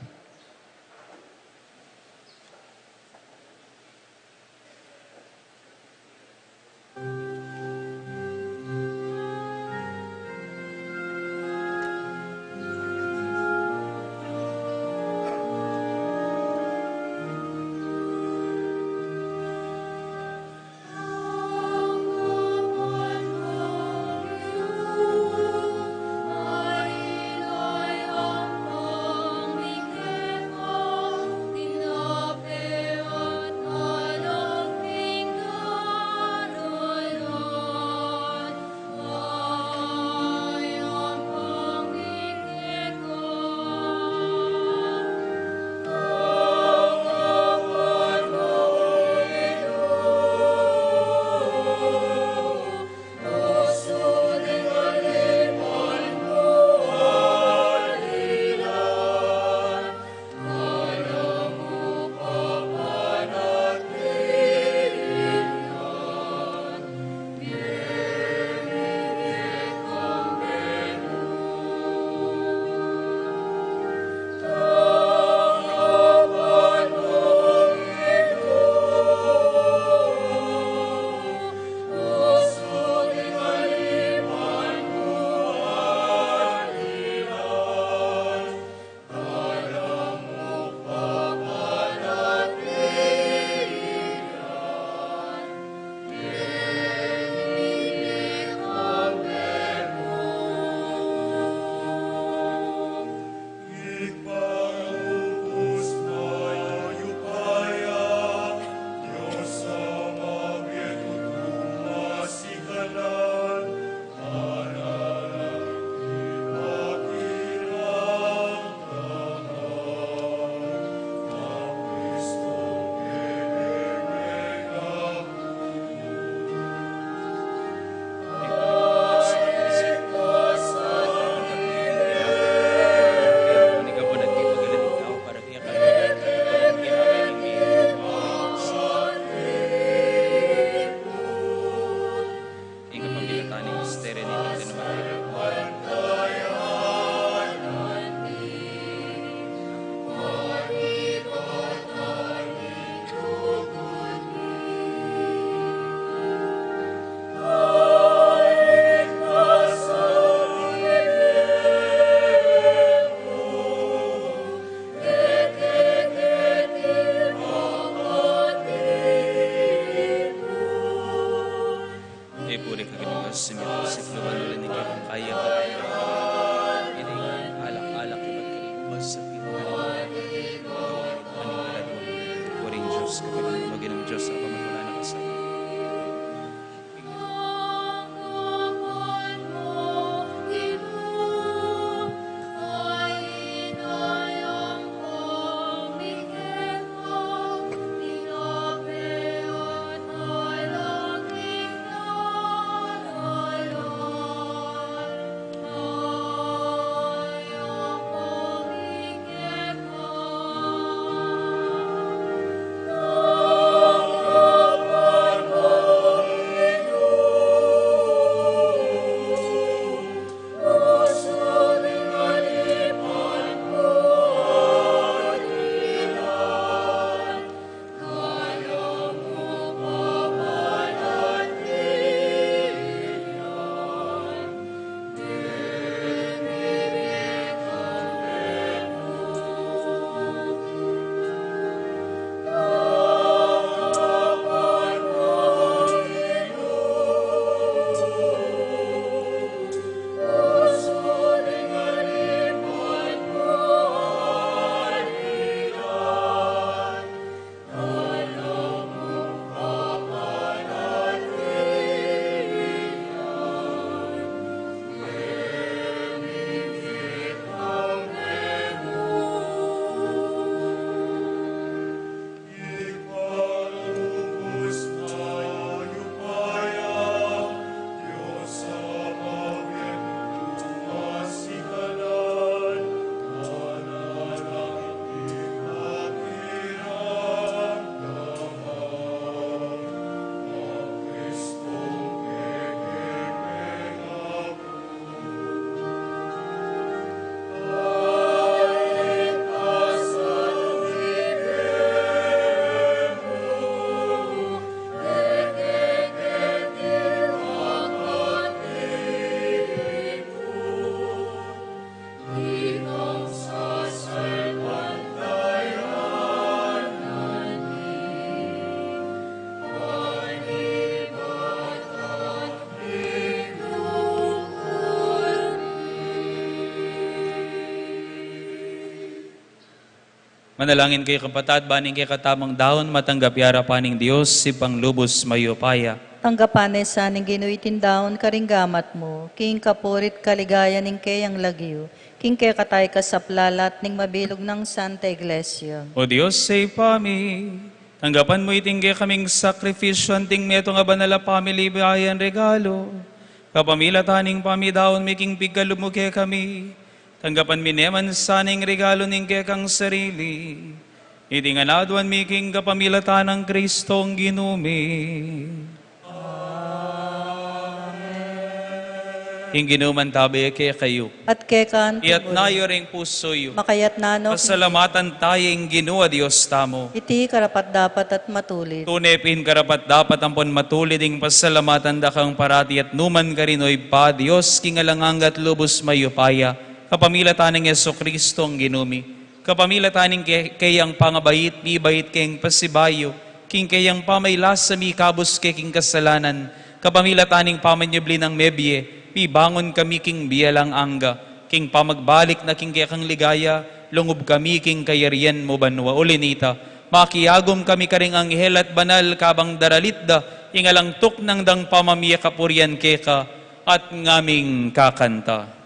Kapanan, Ginung Dios, Ama, magmula na kasama. Manalangin kayu, kapatad, ban ing kekatamung daun matanggap ya arapan ning Dios, Ibpang lubus mayupaya. Tanggapan na sa ning Ginu iting daun karing gamat mu, king kapuri't kaligayan ning keyang lagyu, king kekatang kasaplalan at ning mabilug nang Santa Iglesia. O Dios, Ibpa mi, tanggapan mu iting kekaming sakrifisyu anting metung a banal a pamilibayan regalu. Kapamilatan ning pamidaun mi king pigkalub mu kekami, tanggapan mi ne man sana ing regalu ning kekang sarili. Iti ngan aduan mi king kapamilatan nang Kristong Ginu mi. Amen. Ing Ginu mantabe kekayu. At keka naman. Itas yu ring pusu yu. Makatas na no. Pasalamatan taya ing Ginu a Dios tamu. Iti karapat-dapat at matulid. Tune pin karapat-dapat ampon matulid ing pasalamatan da kang parati at nu man karin, o Ibpa, Dios king alang angga at lubus mayupaya, kapamilatan nang Jesucristo a Ginu mi. Kapamilatan ning ke-, keyang pangabait, mibait keng pasibayu, king keyang pamaglasa mikabus ke king kasalanan, kapamilatan ning pamanyubli nang mebie, mibangun kami king bie alang angga, king pamagbalik na king kekang ligaya, lungub kami king kayarian mu banua. Uli nita, makiagum kami karing anghel at banal kabang daralit da ing alang tuknang dang pamamie kapurian keka, at ngaming kakanta.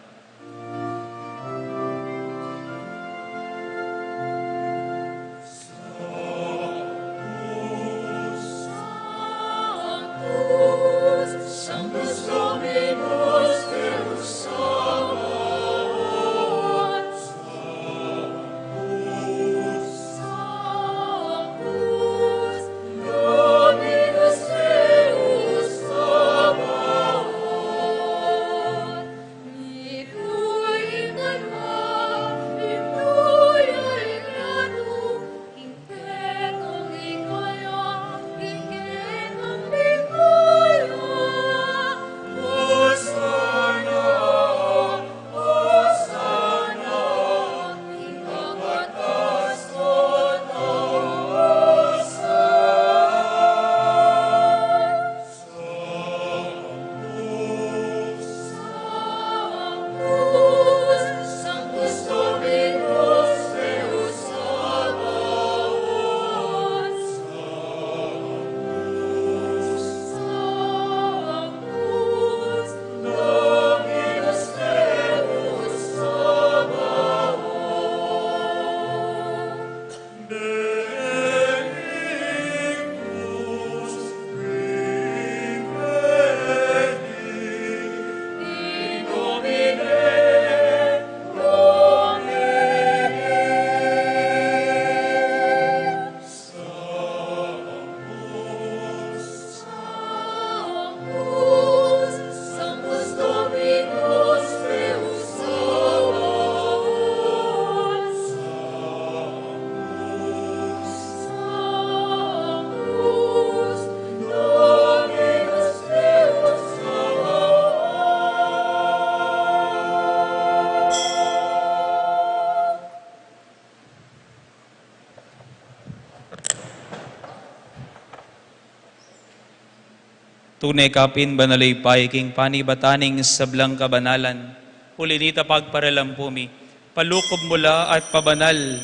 Tune ka pin banal, Ibpa, king panibatan ning sablang kabanalan. Uli nita pagparalampu mi, palukup mu la at pabanal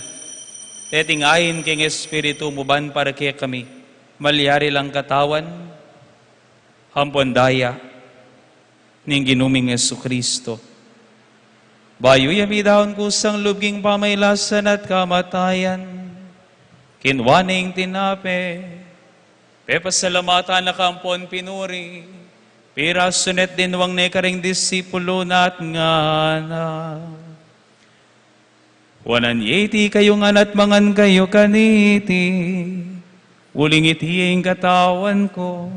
deting ain king Espiritu mu ban para kekami malyari lang katawan ampon daya ning Ginu ming Jesucristo. Bayu ya midaun kusang lub king pamailasan at kamatayan, kinua ne ing tinape, pepasalamatan na ka ampon pinuri, pirasu ne at dinwang ne karing disipulu na at ngana: Kuanan ye iti kayu ngan at mangan kayu kaniti, uling iti ing katawan ku,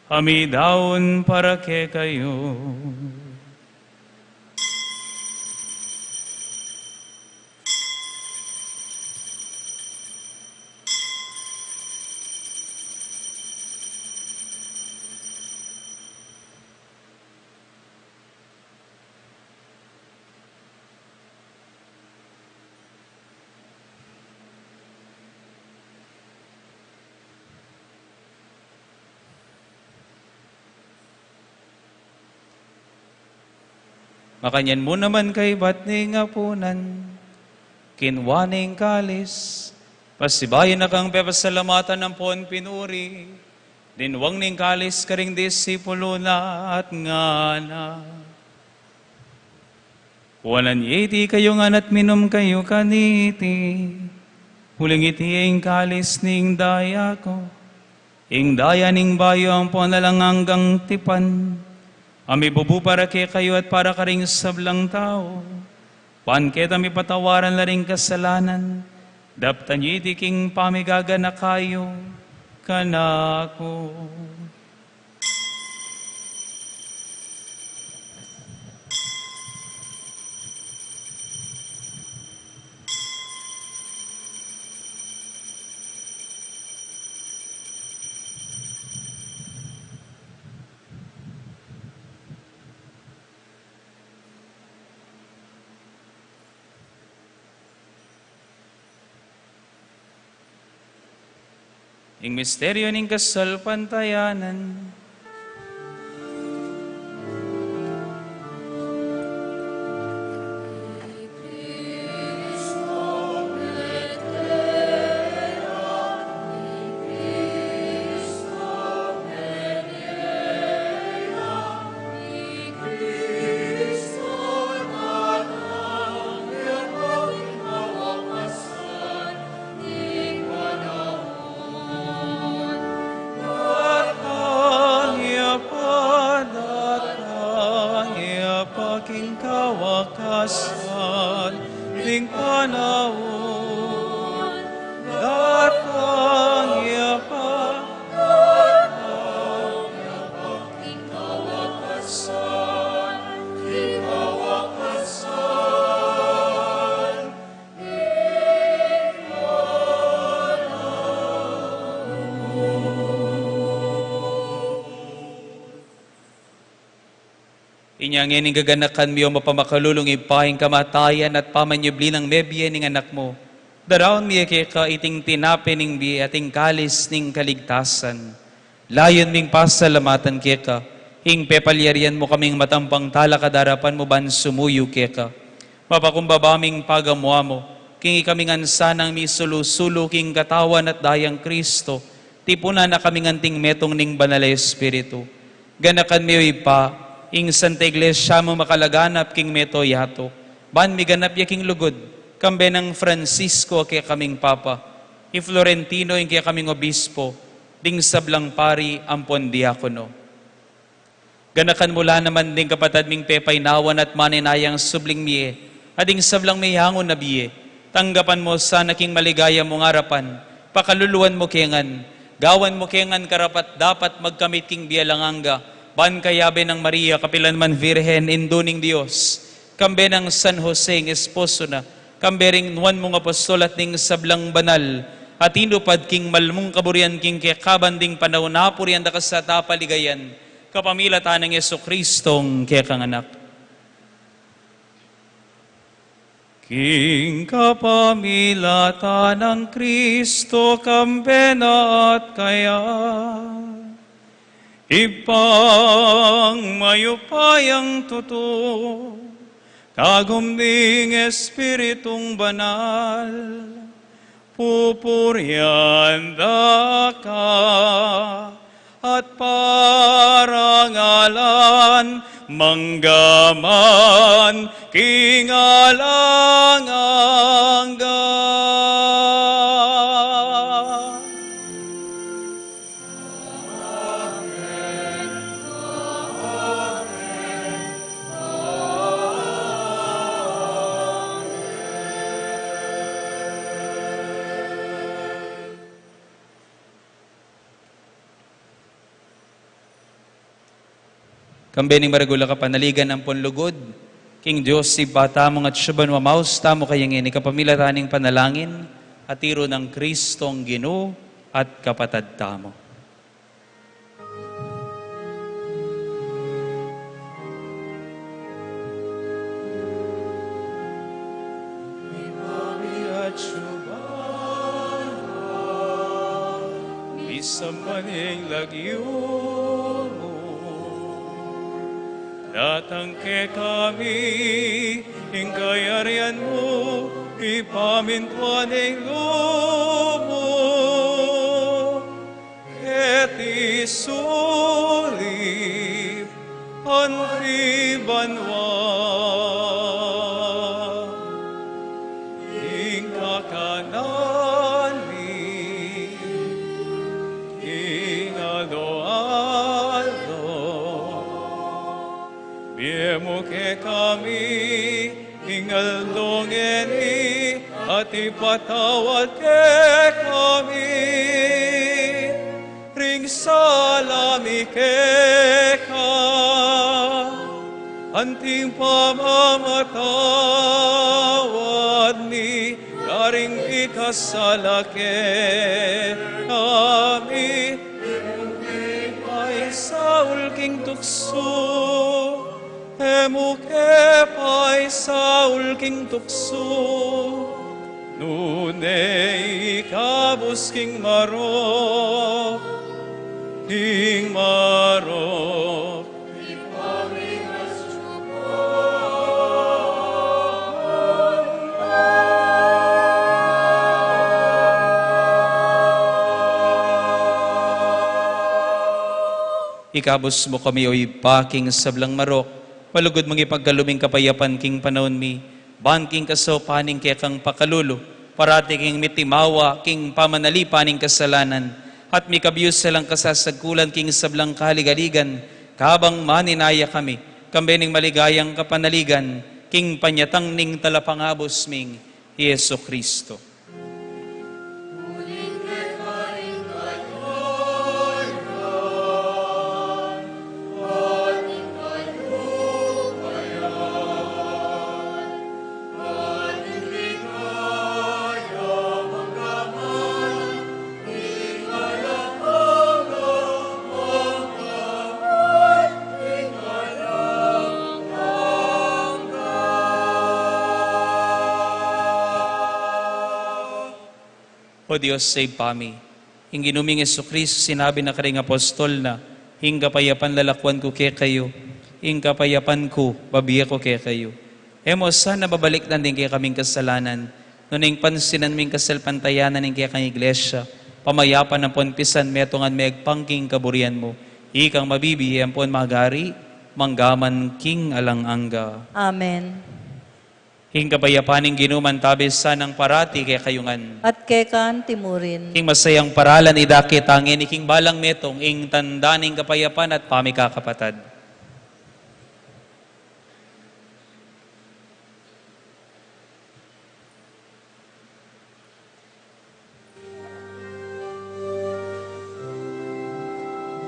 a midaun para kekayu. Makanyan mu naman kaybat ning apunan, kinua ne ing kalis, pasibayu na kang pepasalamatan ampon pinuri, dinwang ne ing kalis karing disipulu na at ngana: Kuanan ye iti kayu ngan at minum kayu kaniti, uling iti ing kalis ning daya ku, ing daya ning bayu ampon alang anggang tipan, a mibubu para kekayu at para karing sablang tau, ban keta mipatawaran la ring kasalanan. Daptan yu iti king pamigaganaka yu kanaku. Ing misteryu ning kasalpantayanan. Datang ya pa, datang ya pa king kawakasan ning panaun. Datang ya pa, datang ya pa king kawakasan, king kawakasan. Inya ngeni gaganakan mi, o mapamakalulung Ibpa, ing kamatayan at pamanyubli nang mebie ning Anak mu. Daraun mi ya keka iting tinape ning bie at ing kalis ning kaligtasan. Layun ming pasalamatan keka ing pepalyarian mu kaming matampang talakad king arapan mu ban sumuyu keka. Mapakumbaba ming pagamu-amu king ikami ngan sanang misulu-sulu king katawan at dayang Kristo, tipunan na kami ngan king metung ning Banal a Espiritu. Ganakan me, o Ibpa, ing Santa Iglesia mu makalaganap king mabilug a yatu, ban miganap ya king lugud, kambe nang Francisco a kekaming Papa, i Florentino ing kekaming Obispo, ding sablang pari ampon diakono. Ganakan mu la naman ding kapatad ming pepainawan at maninayang subling mie, at ding sablang meyangu na bie. Tanggapan mu sana king maligaya mung arapan, pakaluluan mu ke ngan, gawan mu ke ngan karapat-dapat magkamit king bie alang angga, ban kayabe nang Maria, kapilan man Virgen, Indu ning Dios, kambe nang San Jose ing esposo na, kambe ring nuan mung apostol at ding sablang banal a tinupad king mal mung kaburian king kekaban ding panaun, purian da ka sa at paligayan, kapamilatan nang Jesucristong kekang Anak. King kapamilatan nang Kristo, kambe na at kaya, Ibpang mayupayang tutu, kagum ning Espiritung Banal, pupurian da ka at parangalan manggaman king alang angga. Kambe ning maragul a kapanaligan ampon lugud king Dios Ibpa tamu, at siya ban mamaus tamu kaya ngeni kapamilatan ning panalangin a tiru nang Kristong Ginu at Kapatad tamu. Misamban ing lagyu mu, datang kekami ing kayarian mu, mipamintuan ing lub mu keti sulip anti banua. Ing kakanan mi king alo-alo, ibie mu kekami king aldo ngeni, at ipatawad kekami ring sala mi keka, anti ing pamamatawad mi karing mikasala kekami. E mu ke paisaul king tuksu, e mu ke paisaul king tuksu, nune ikabus king marok, king marok. Ikabus mu kami, O Ibpa, king sablang marok, malugud mung ipagkalub ing kapayapan king panaun mi, ban king kasaupan ning kekang pakalulu, parati kaming mitimawa king pamanalipan ning kasalanan, at mikabius alang kasasagkulan king sablang kaligaligan, kabang maninaya kami, kambe ning maligayang kapanaligan, king panyatang ning Talapangabus ming Jesucristo. O Dios a Ibpa mi, ing Ginu ming Jesucristo sinabi na karing apostol na, "Ing kapayapan lalakwan ku kekayu, ing kapayapan ku babie ku kekayu." E mu sana babalikdan ding kekaming kasalanan, nune ing pansinan mu ing kasalpantayanan ning kekang Iglesia, pamayapan ampon pisan metung a megpang king kaburian mu, ikang mabibie ampon magari, manggaman king alang angga. Amen. Ing kapayapan ning Ginu mantabe sanang parati kekayu ngan. At keka naman murin. King masayang paralan idake tamu ngeni king balang metung ing tanda ning kapayapan at pamikakapatad.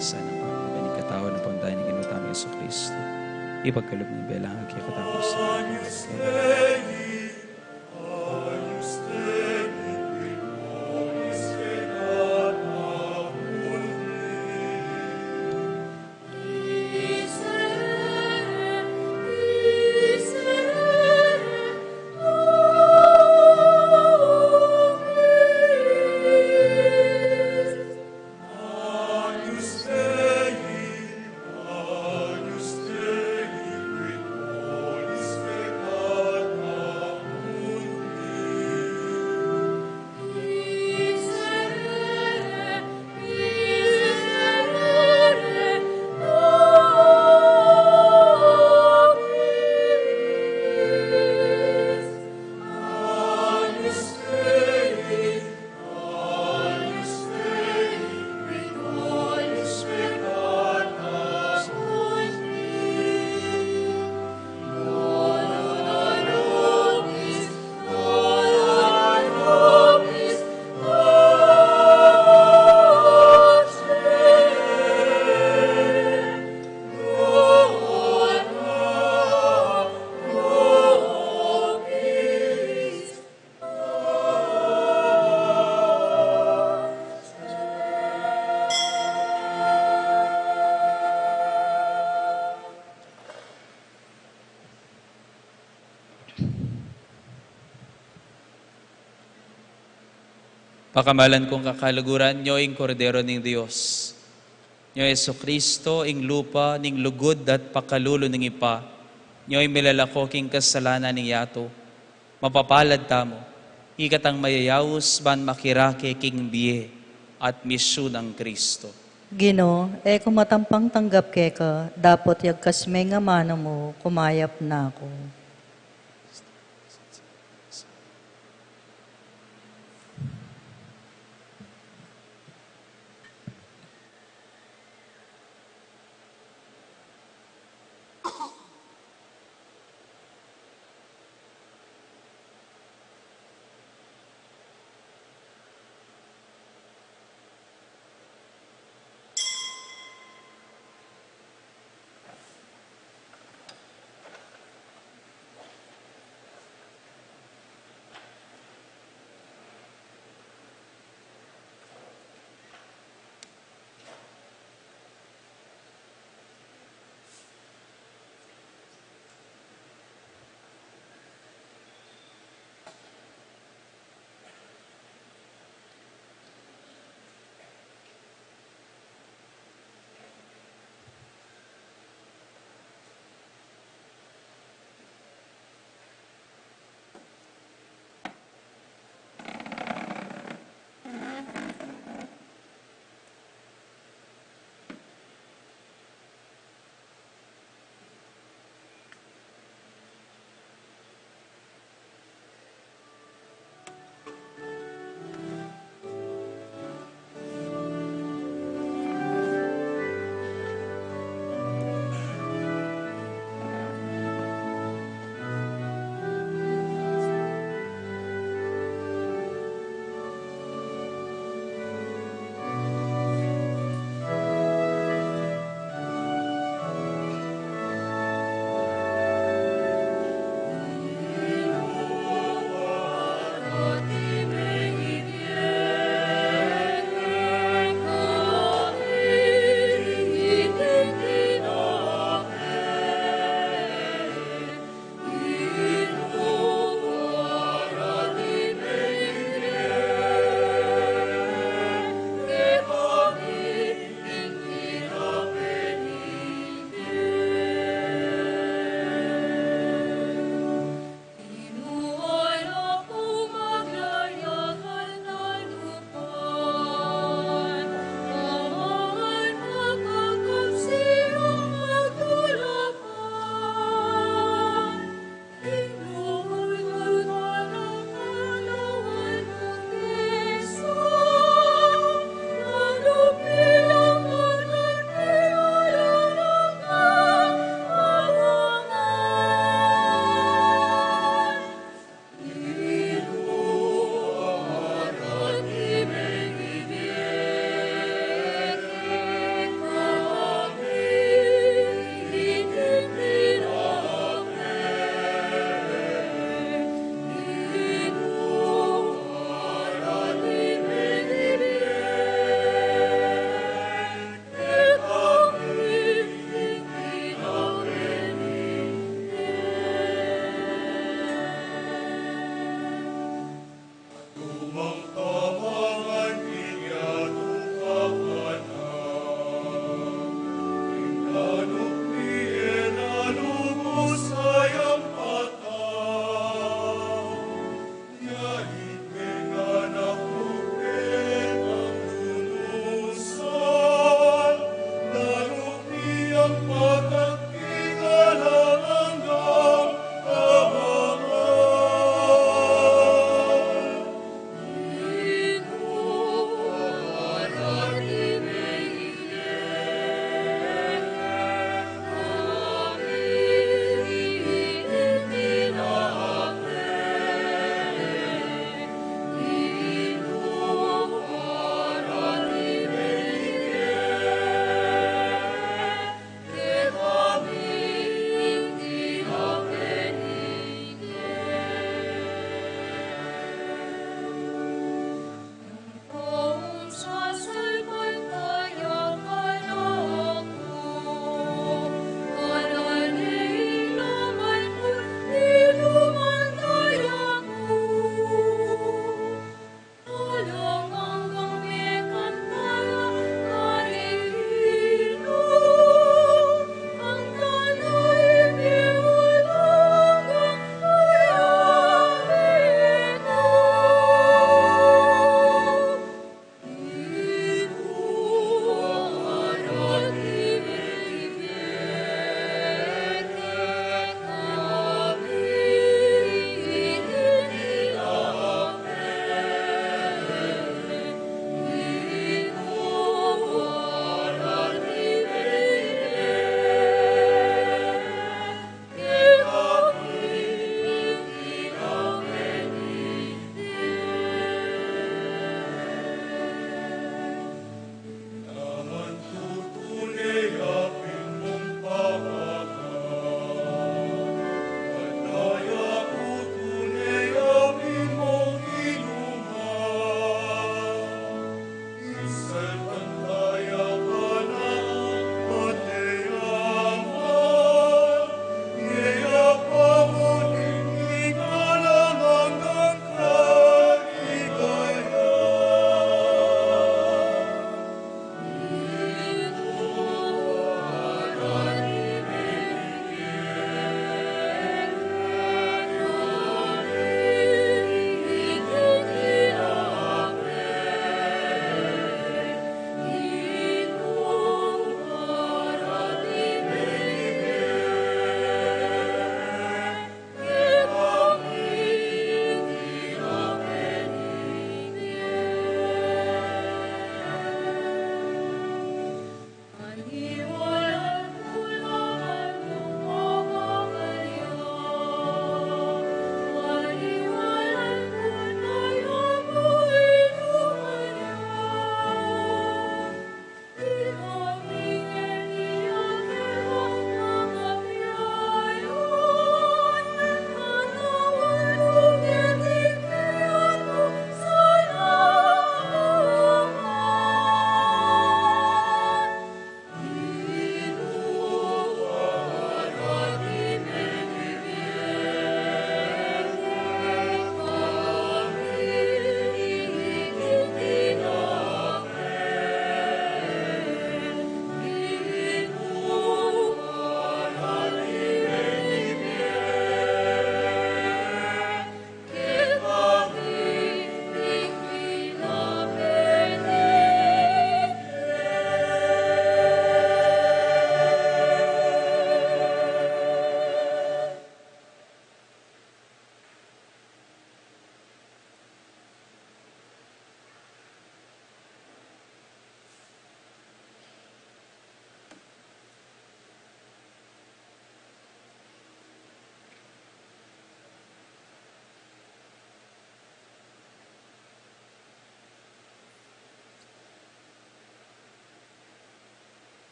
Sana pa, iban ing katawan ampon daya ning Ginu tamung Jesucristo, ipagkalub ning bie alang angga kekatamu. Pakamalan kung kakaluguran nyo ing Kordero ning Dios. Nyo Jesucristo, ing lupa ning lugud at pakalulu ning Ibpa. Nyo ing milalako king kasalanan ning yatu. Mapapalad tamu, ikatang mayayaus ban makirake king bie at misyu nang Cristo. Ginu, e ku matampang tanggap keka, dapot yagkas me ing amanu mu, kumayap na ku.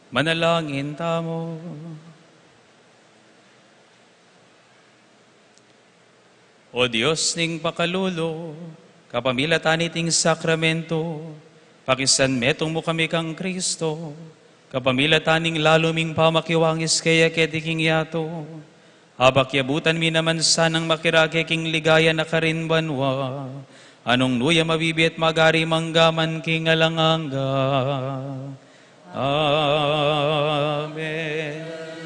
Manalangin tamu. O Dios ning pakalulu, kapamilatan niting sakramento, pakisanmetung mu kami kang Kristo, kapamilatan ning lalu ming pamakiwangis kaya keti king yatu, apakiabutan mi naman sanang makirake king ligaya na karin banua, a nung nu ya mabibie at magari mangga man king alang angga. Amen.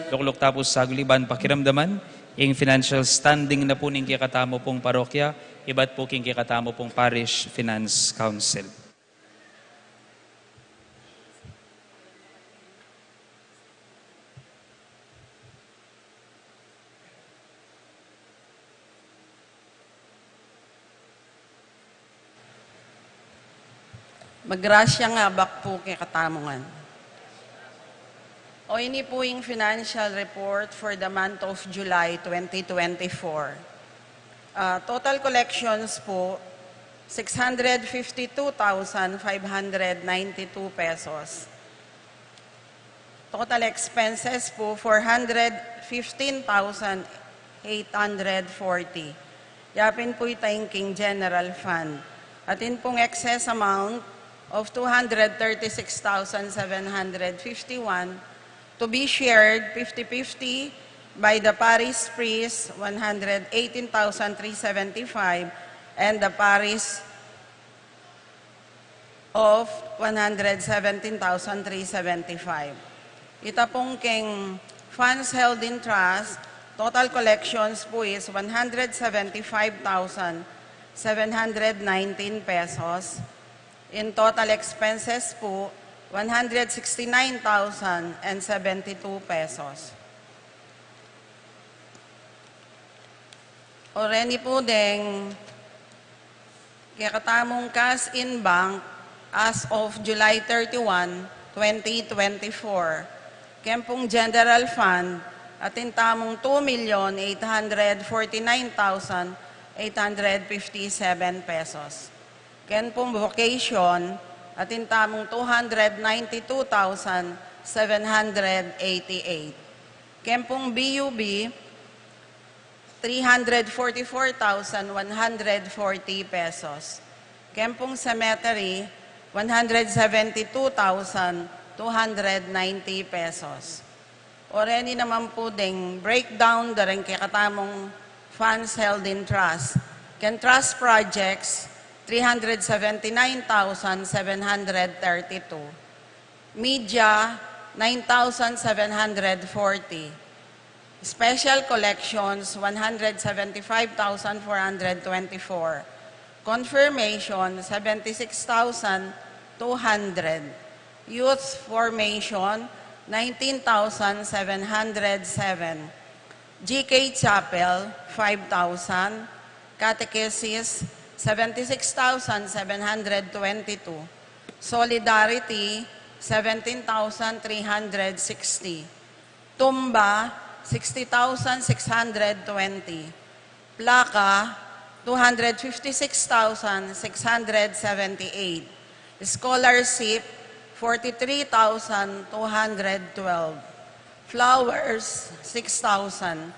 Lukluk ta pu saglit ban pakiramdaman ing financial standing na pu ning kekatamu pung parokya, ibat pu king kekatamu pung Parish Finance Council. Magrasyang abak pu kekatamu ngan. O, ini pu ing financial report for the month of July twenty twenty-four. Ah, total collections pu, six hundred fifty-two thousand five hundred ninety-two pesos. Total expenses pu, four hundred fifteen thousand eight hundred forty. Yapin pu ita ing king general fund. Atin pung excess amount of two hundred thirty-six thousand seven hundred fifty-one, to be shared fifty fifty by the parish priest, one hundred eighteen thousand three seventy-five, and the parish of one hundred seventeen thousand three seventy-five. Ita pung king funds held in trust, total collections pu is one hundred seventy-five thousand seven hundred nineteen pesos. In total expenses pu, one hundred sixty-nine thousand and seventy-two pesos. O reni pu deng kekatamung cash in bank as of July thirty-one, twenty twenty-four. Keng pung general fund, atin tamung two million eight hundred forty-nine thousand eight hundred fifty-seven pesos. Keng pung vocation, atin tamung two hundred ninety-two thousand seven hundred eighty-eight. Keng pung B U B, three hundred forty-four thousand one hundred forty pesos. Keng pung cemetery, one hundred seventy-two thousand two hundred ninety pesos. O reni naman pu deng breakdown da ring kekatamung funds held in trust. Keng trust projects, three hundred seventy-nine thousand seven hundred thirty-two. Media, nine thousand seven hundred forty. Special collections, one hundred seventy-five thousand four hundred twenty-four. Confirmation, seventy-six thousand two hundred. Youth formation, nineteen thousand seven hundred seven. G K Chapel, five thousand. Catechesis, seventy-six thousand seven hundred twenty-two. Solidarity, seventeen thousand three hundred sixty. Tumba, sixty thousand six hundred twenty. Plaka, two hundred fifty-six thousand six hundred seventy-eight. Scholarship, forty-three thousand two hundred twelve. Flowers, six thousand.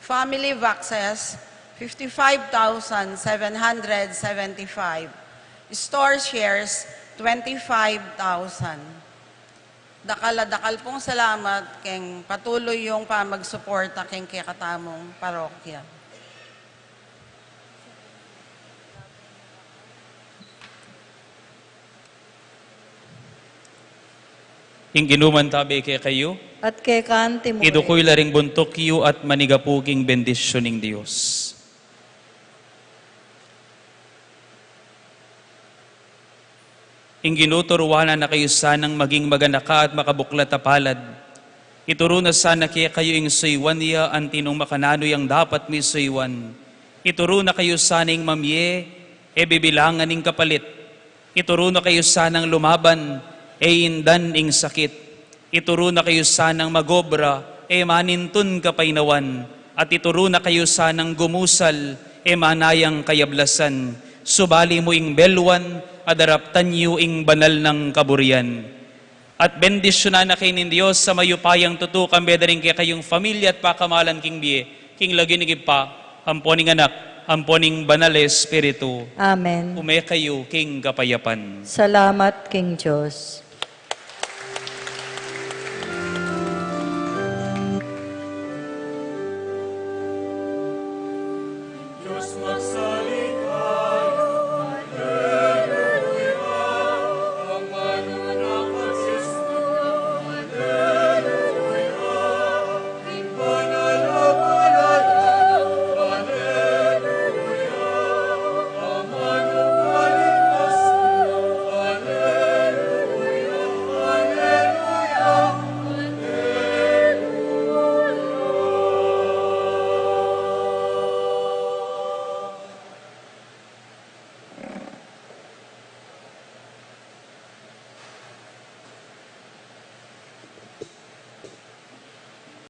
Family boxes, fifty-five thousand seven hundred seventy-five. Store shares, twenty-five thousand. Dakal a dakal pung salamat keng patuloy yung pamagsuporta keng kekatamung parokya. Ing Ginu mantabe kekayu. At keka naman. Idukul la ring buntuk yu at manigapu king bendisyun ning Dios. Ing Ginu turuan na kayu sanang maging maganaka at makabuklat a palad. Ituru na sana kekayu ing suyuan ya anti nung makananu yang dapat mi suyuan. Ituru na kayu sana ing mamie, e bibilangan ing kapalit. Ituru na kayu sanang lumaban, e indan ing sakit. Ituru na kayu sanang magobra, e manintun kapaynawan, at ituru na kayu sanang gumusal, e manayang kayablasan. Subali mu ing belwan, a daraptan yu ing banal nang kaburian. At bendisyunan na kayu ning Dios a mayupayang tutu, kambe da rin kekayung familia at pakamalan king bie, king lagyu ning Ibpa, ampo ning Anak, ampo ning Banal a Espiritu. Amen. Ume kayu king kapayapan. Salamat king Dios.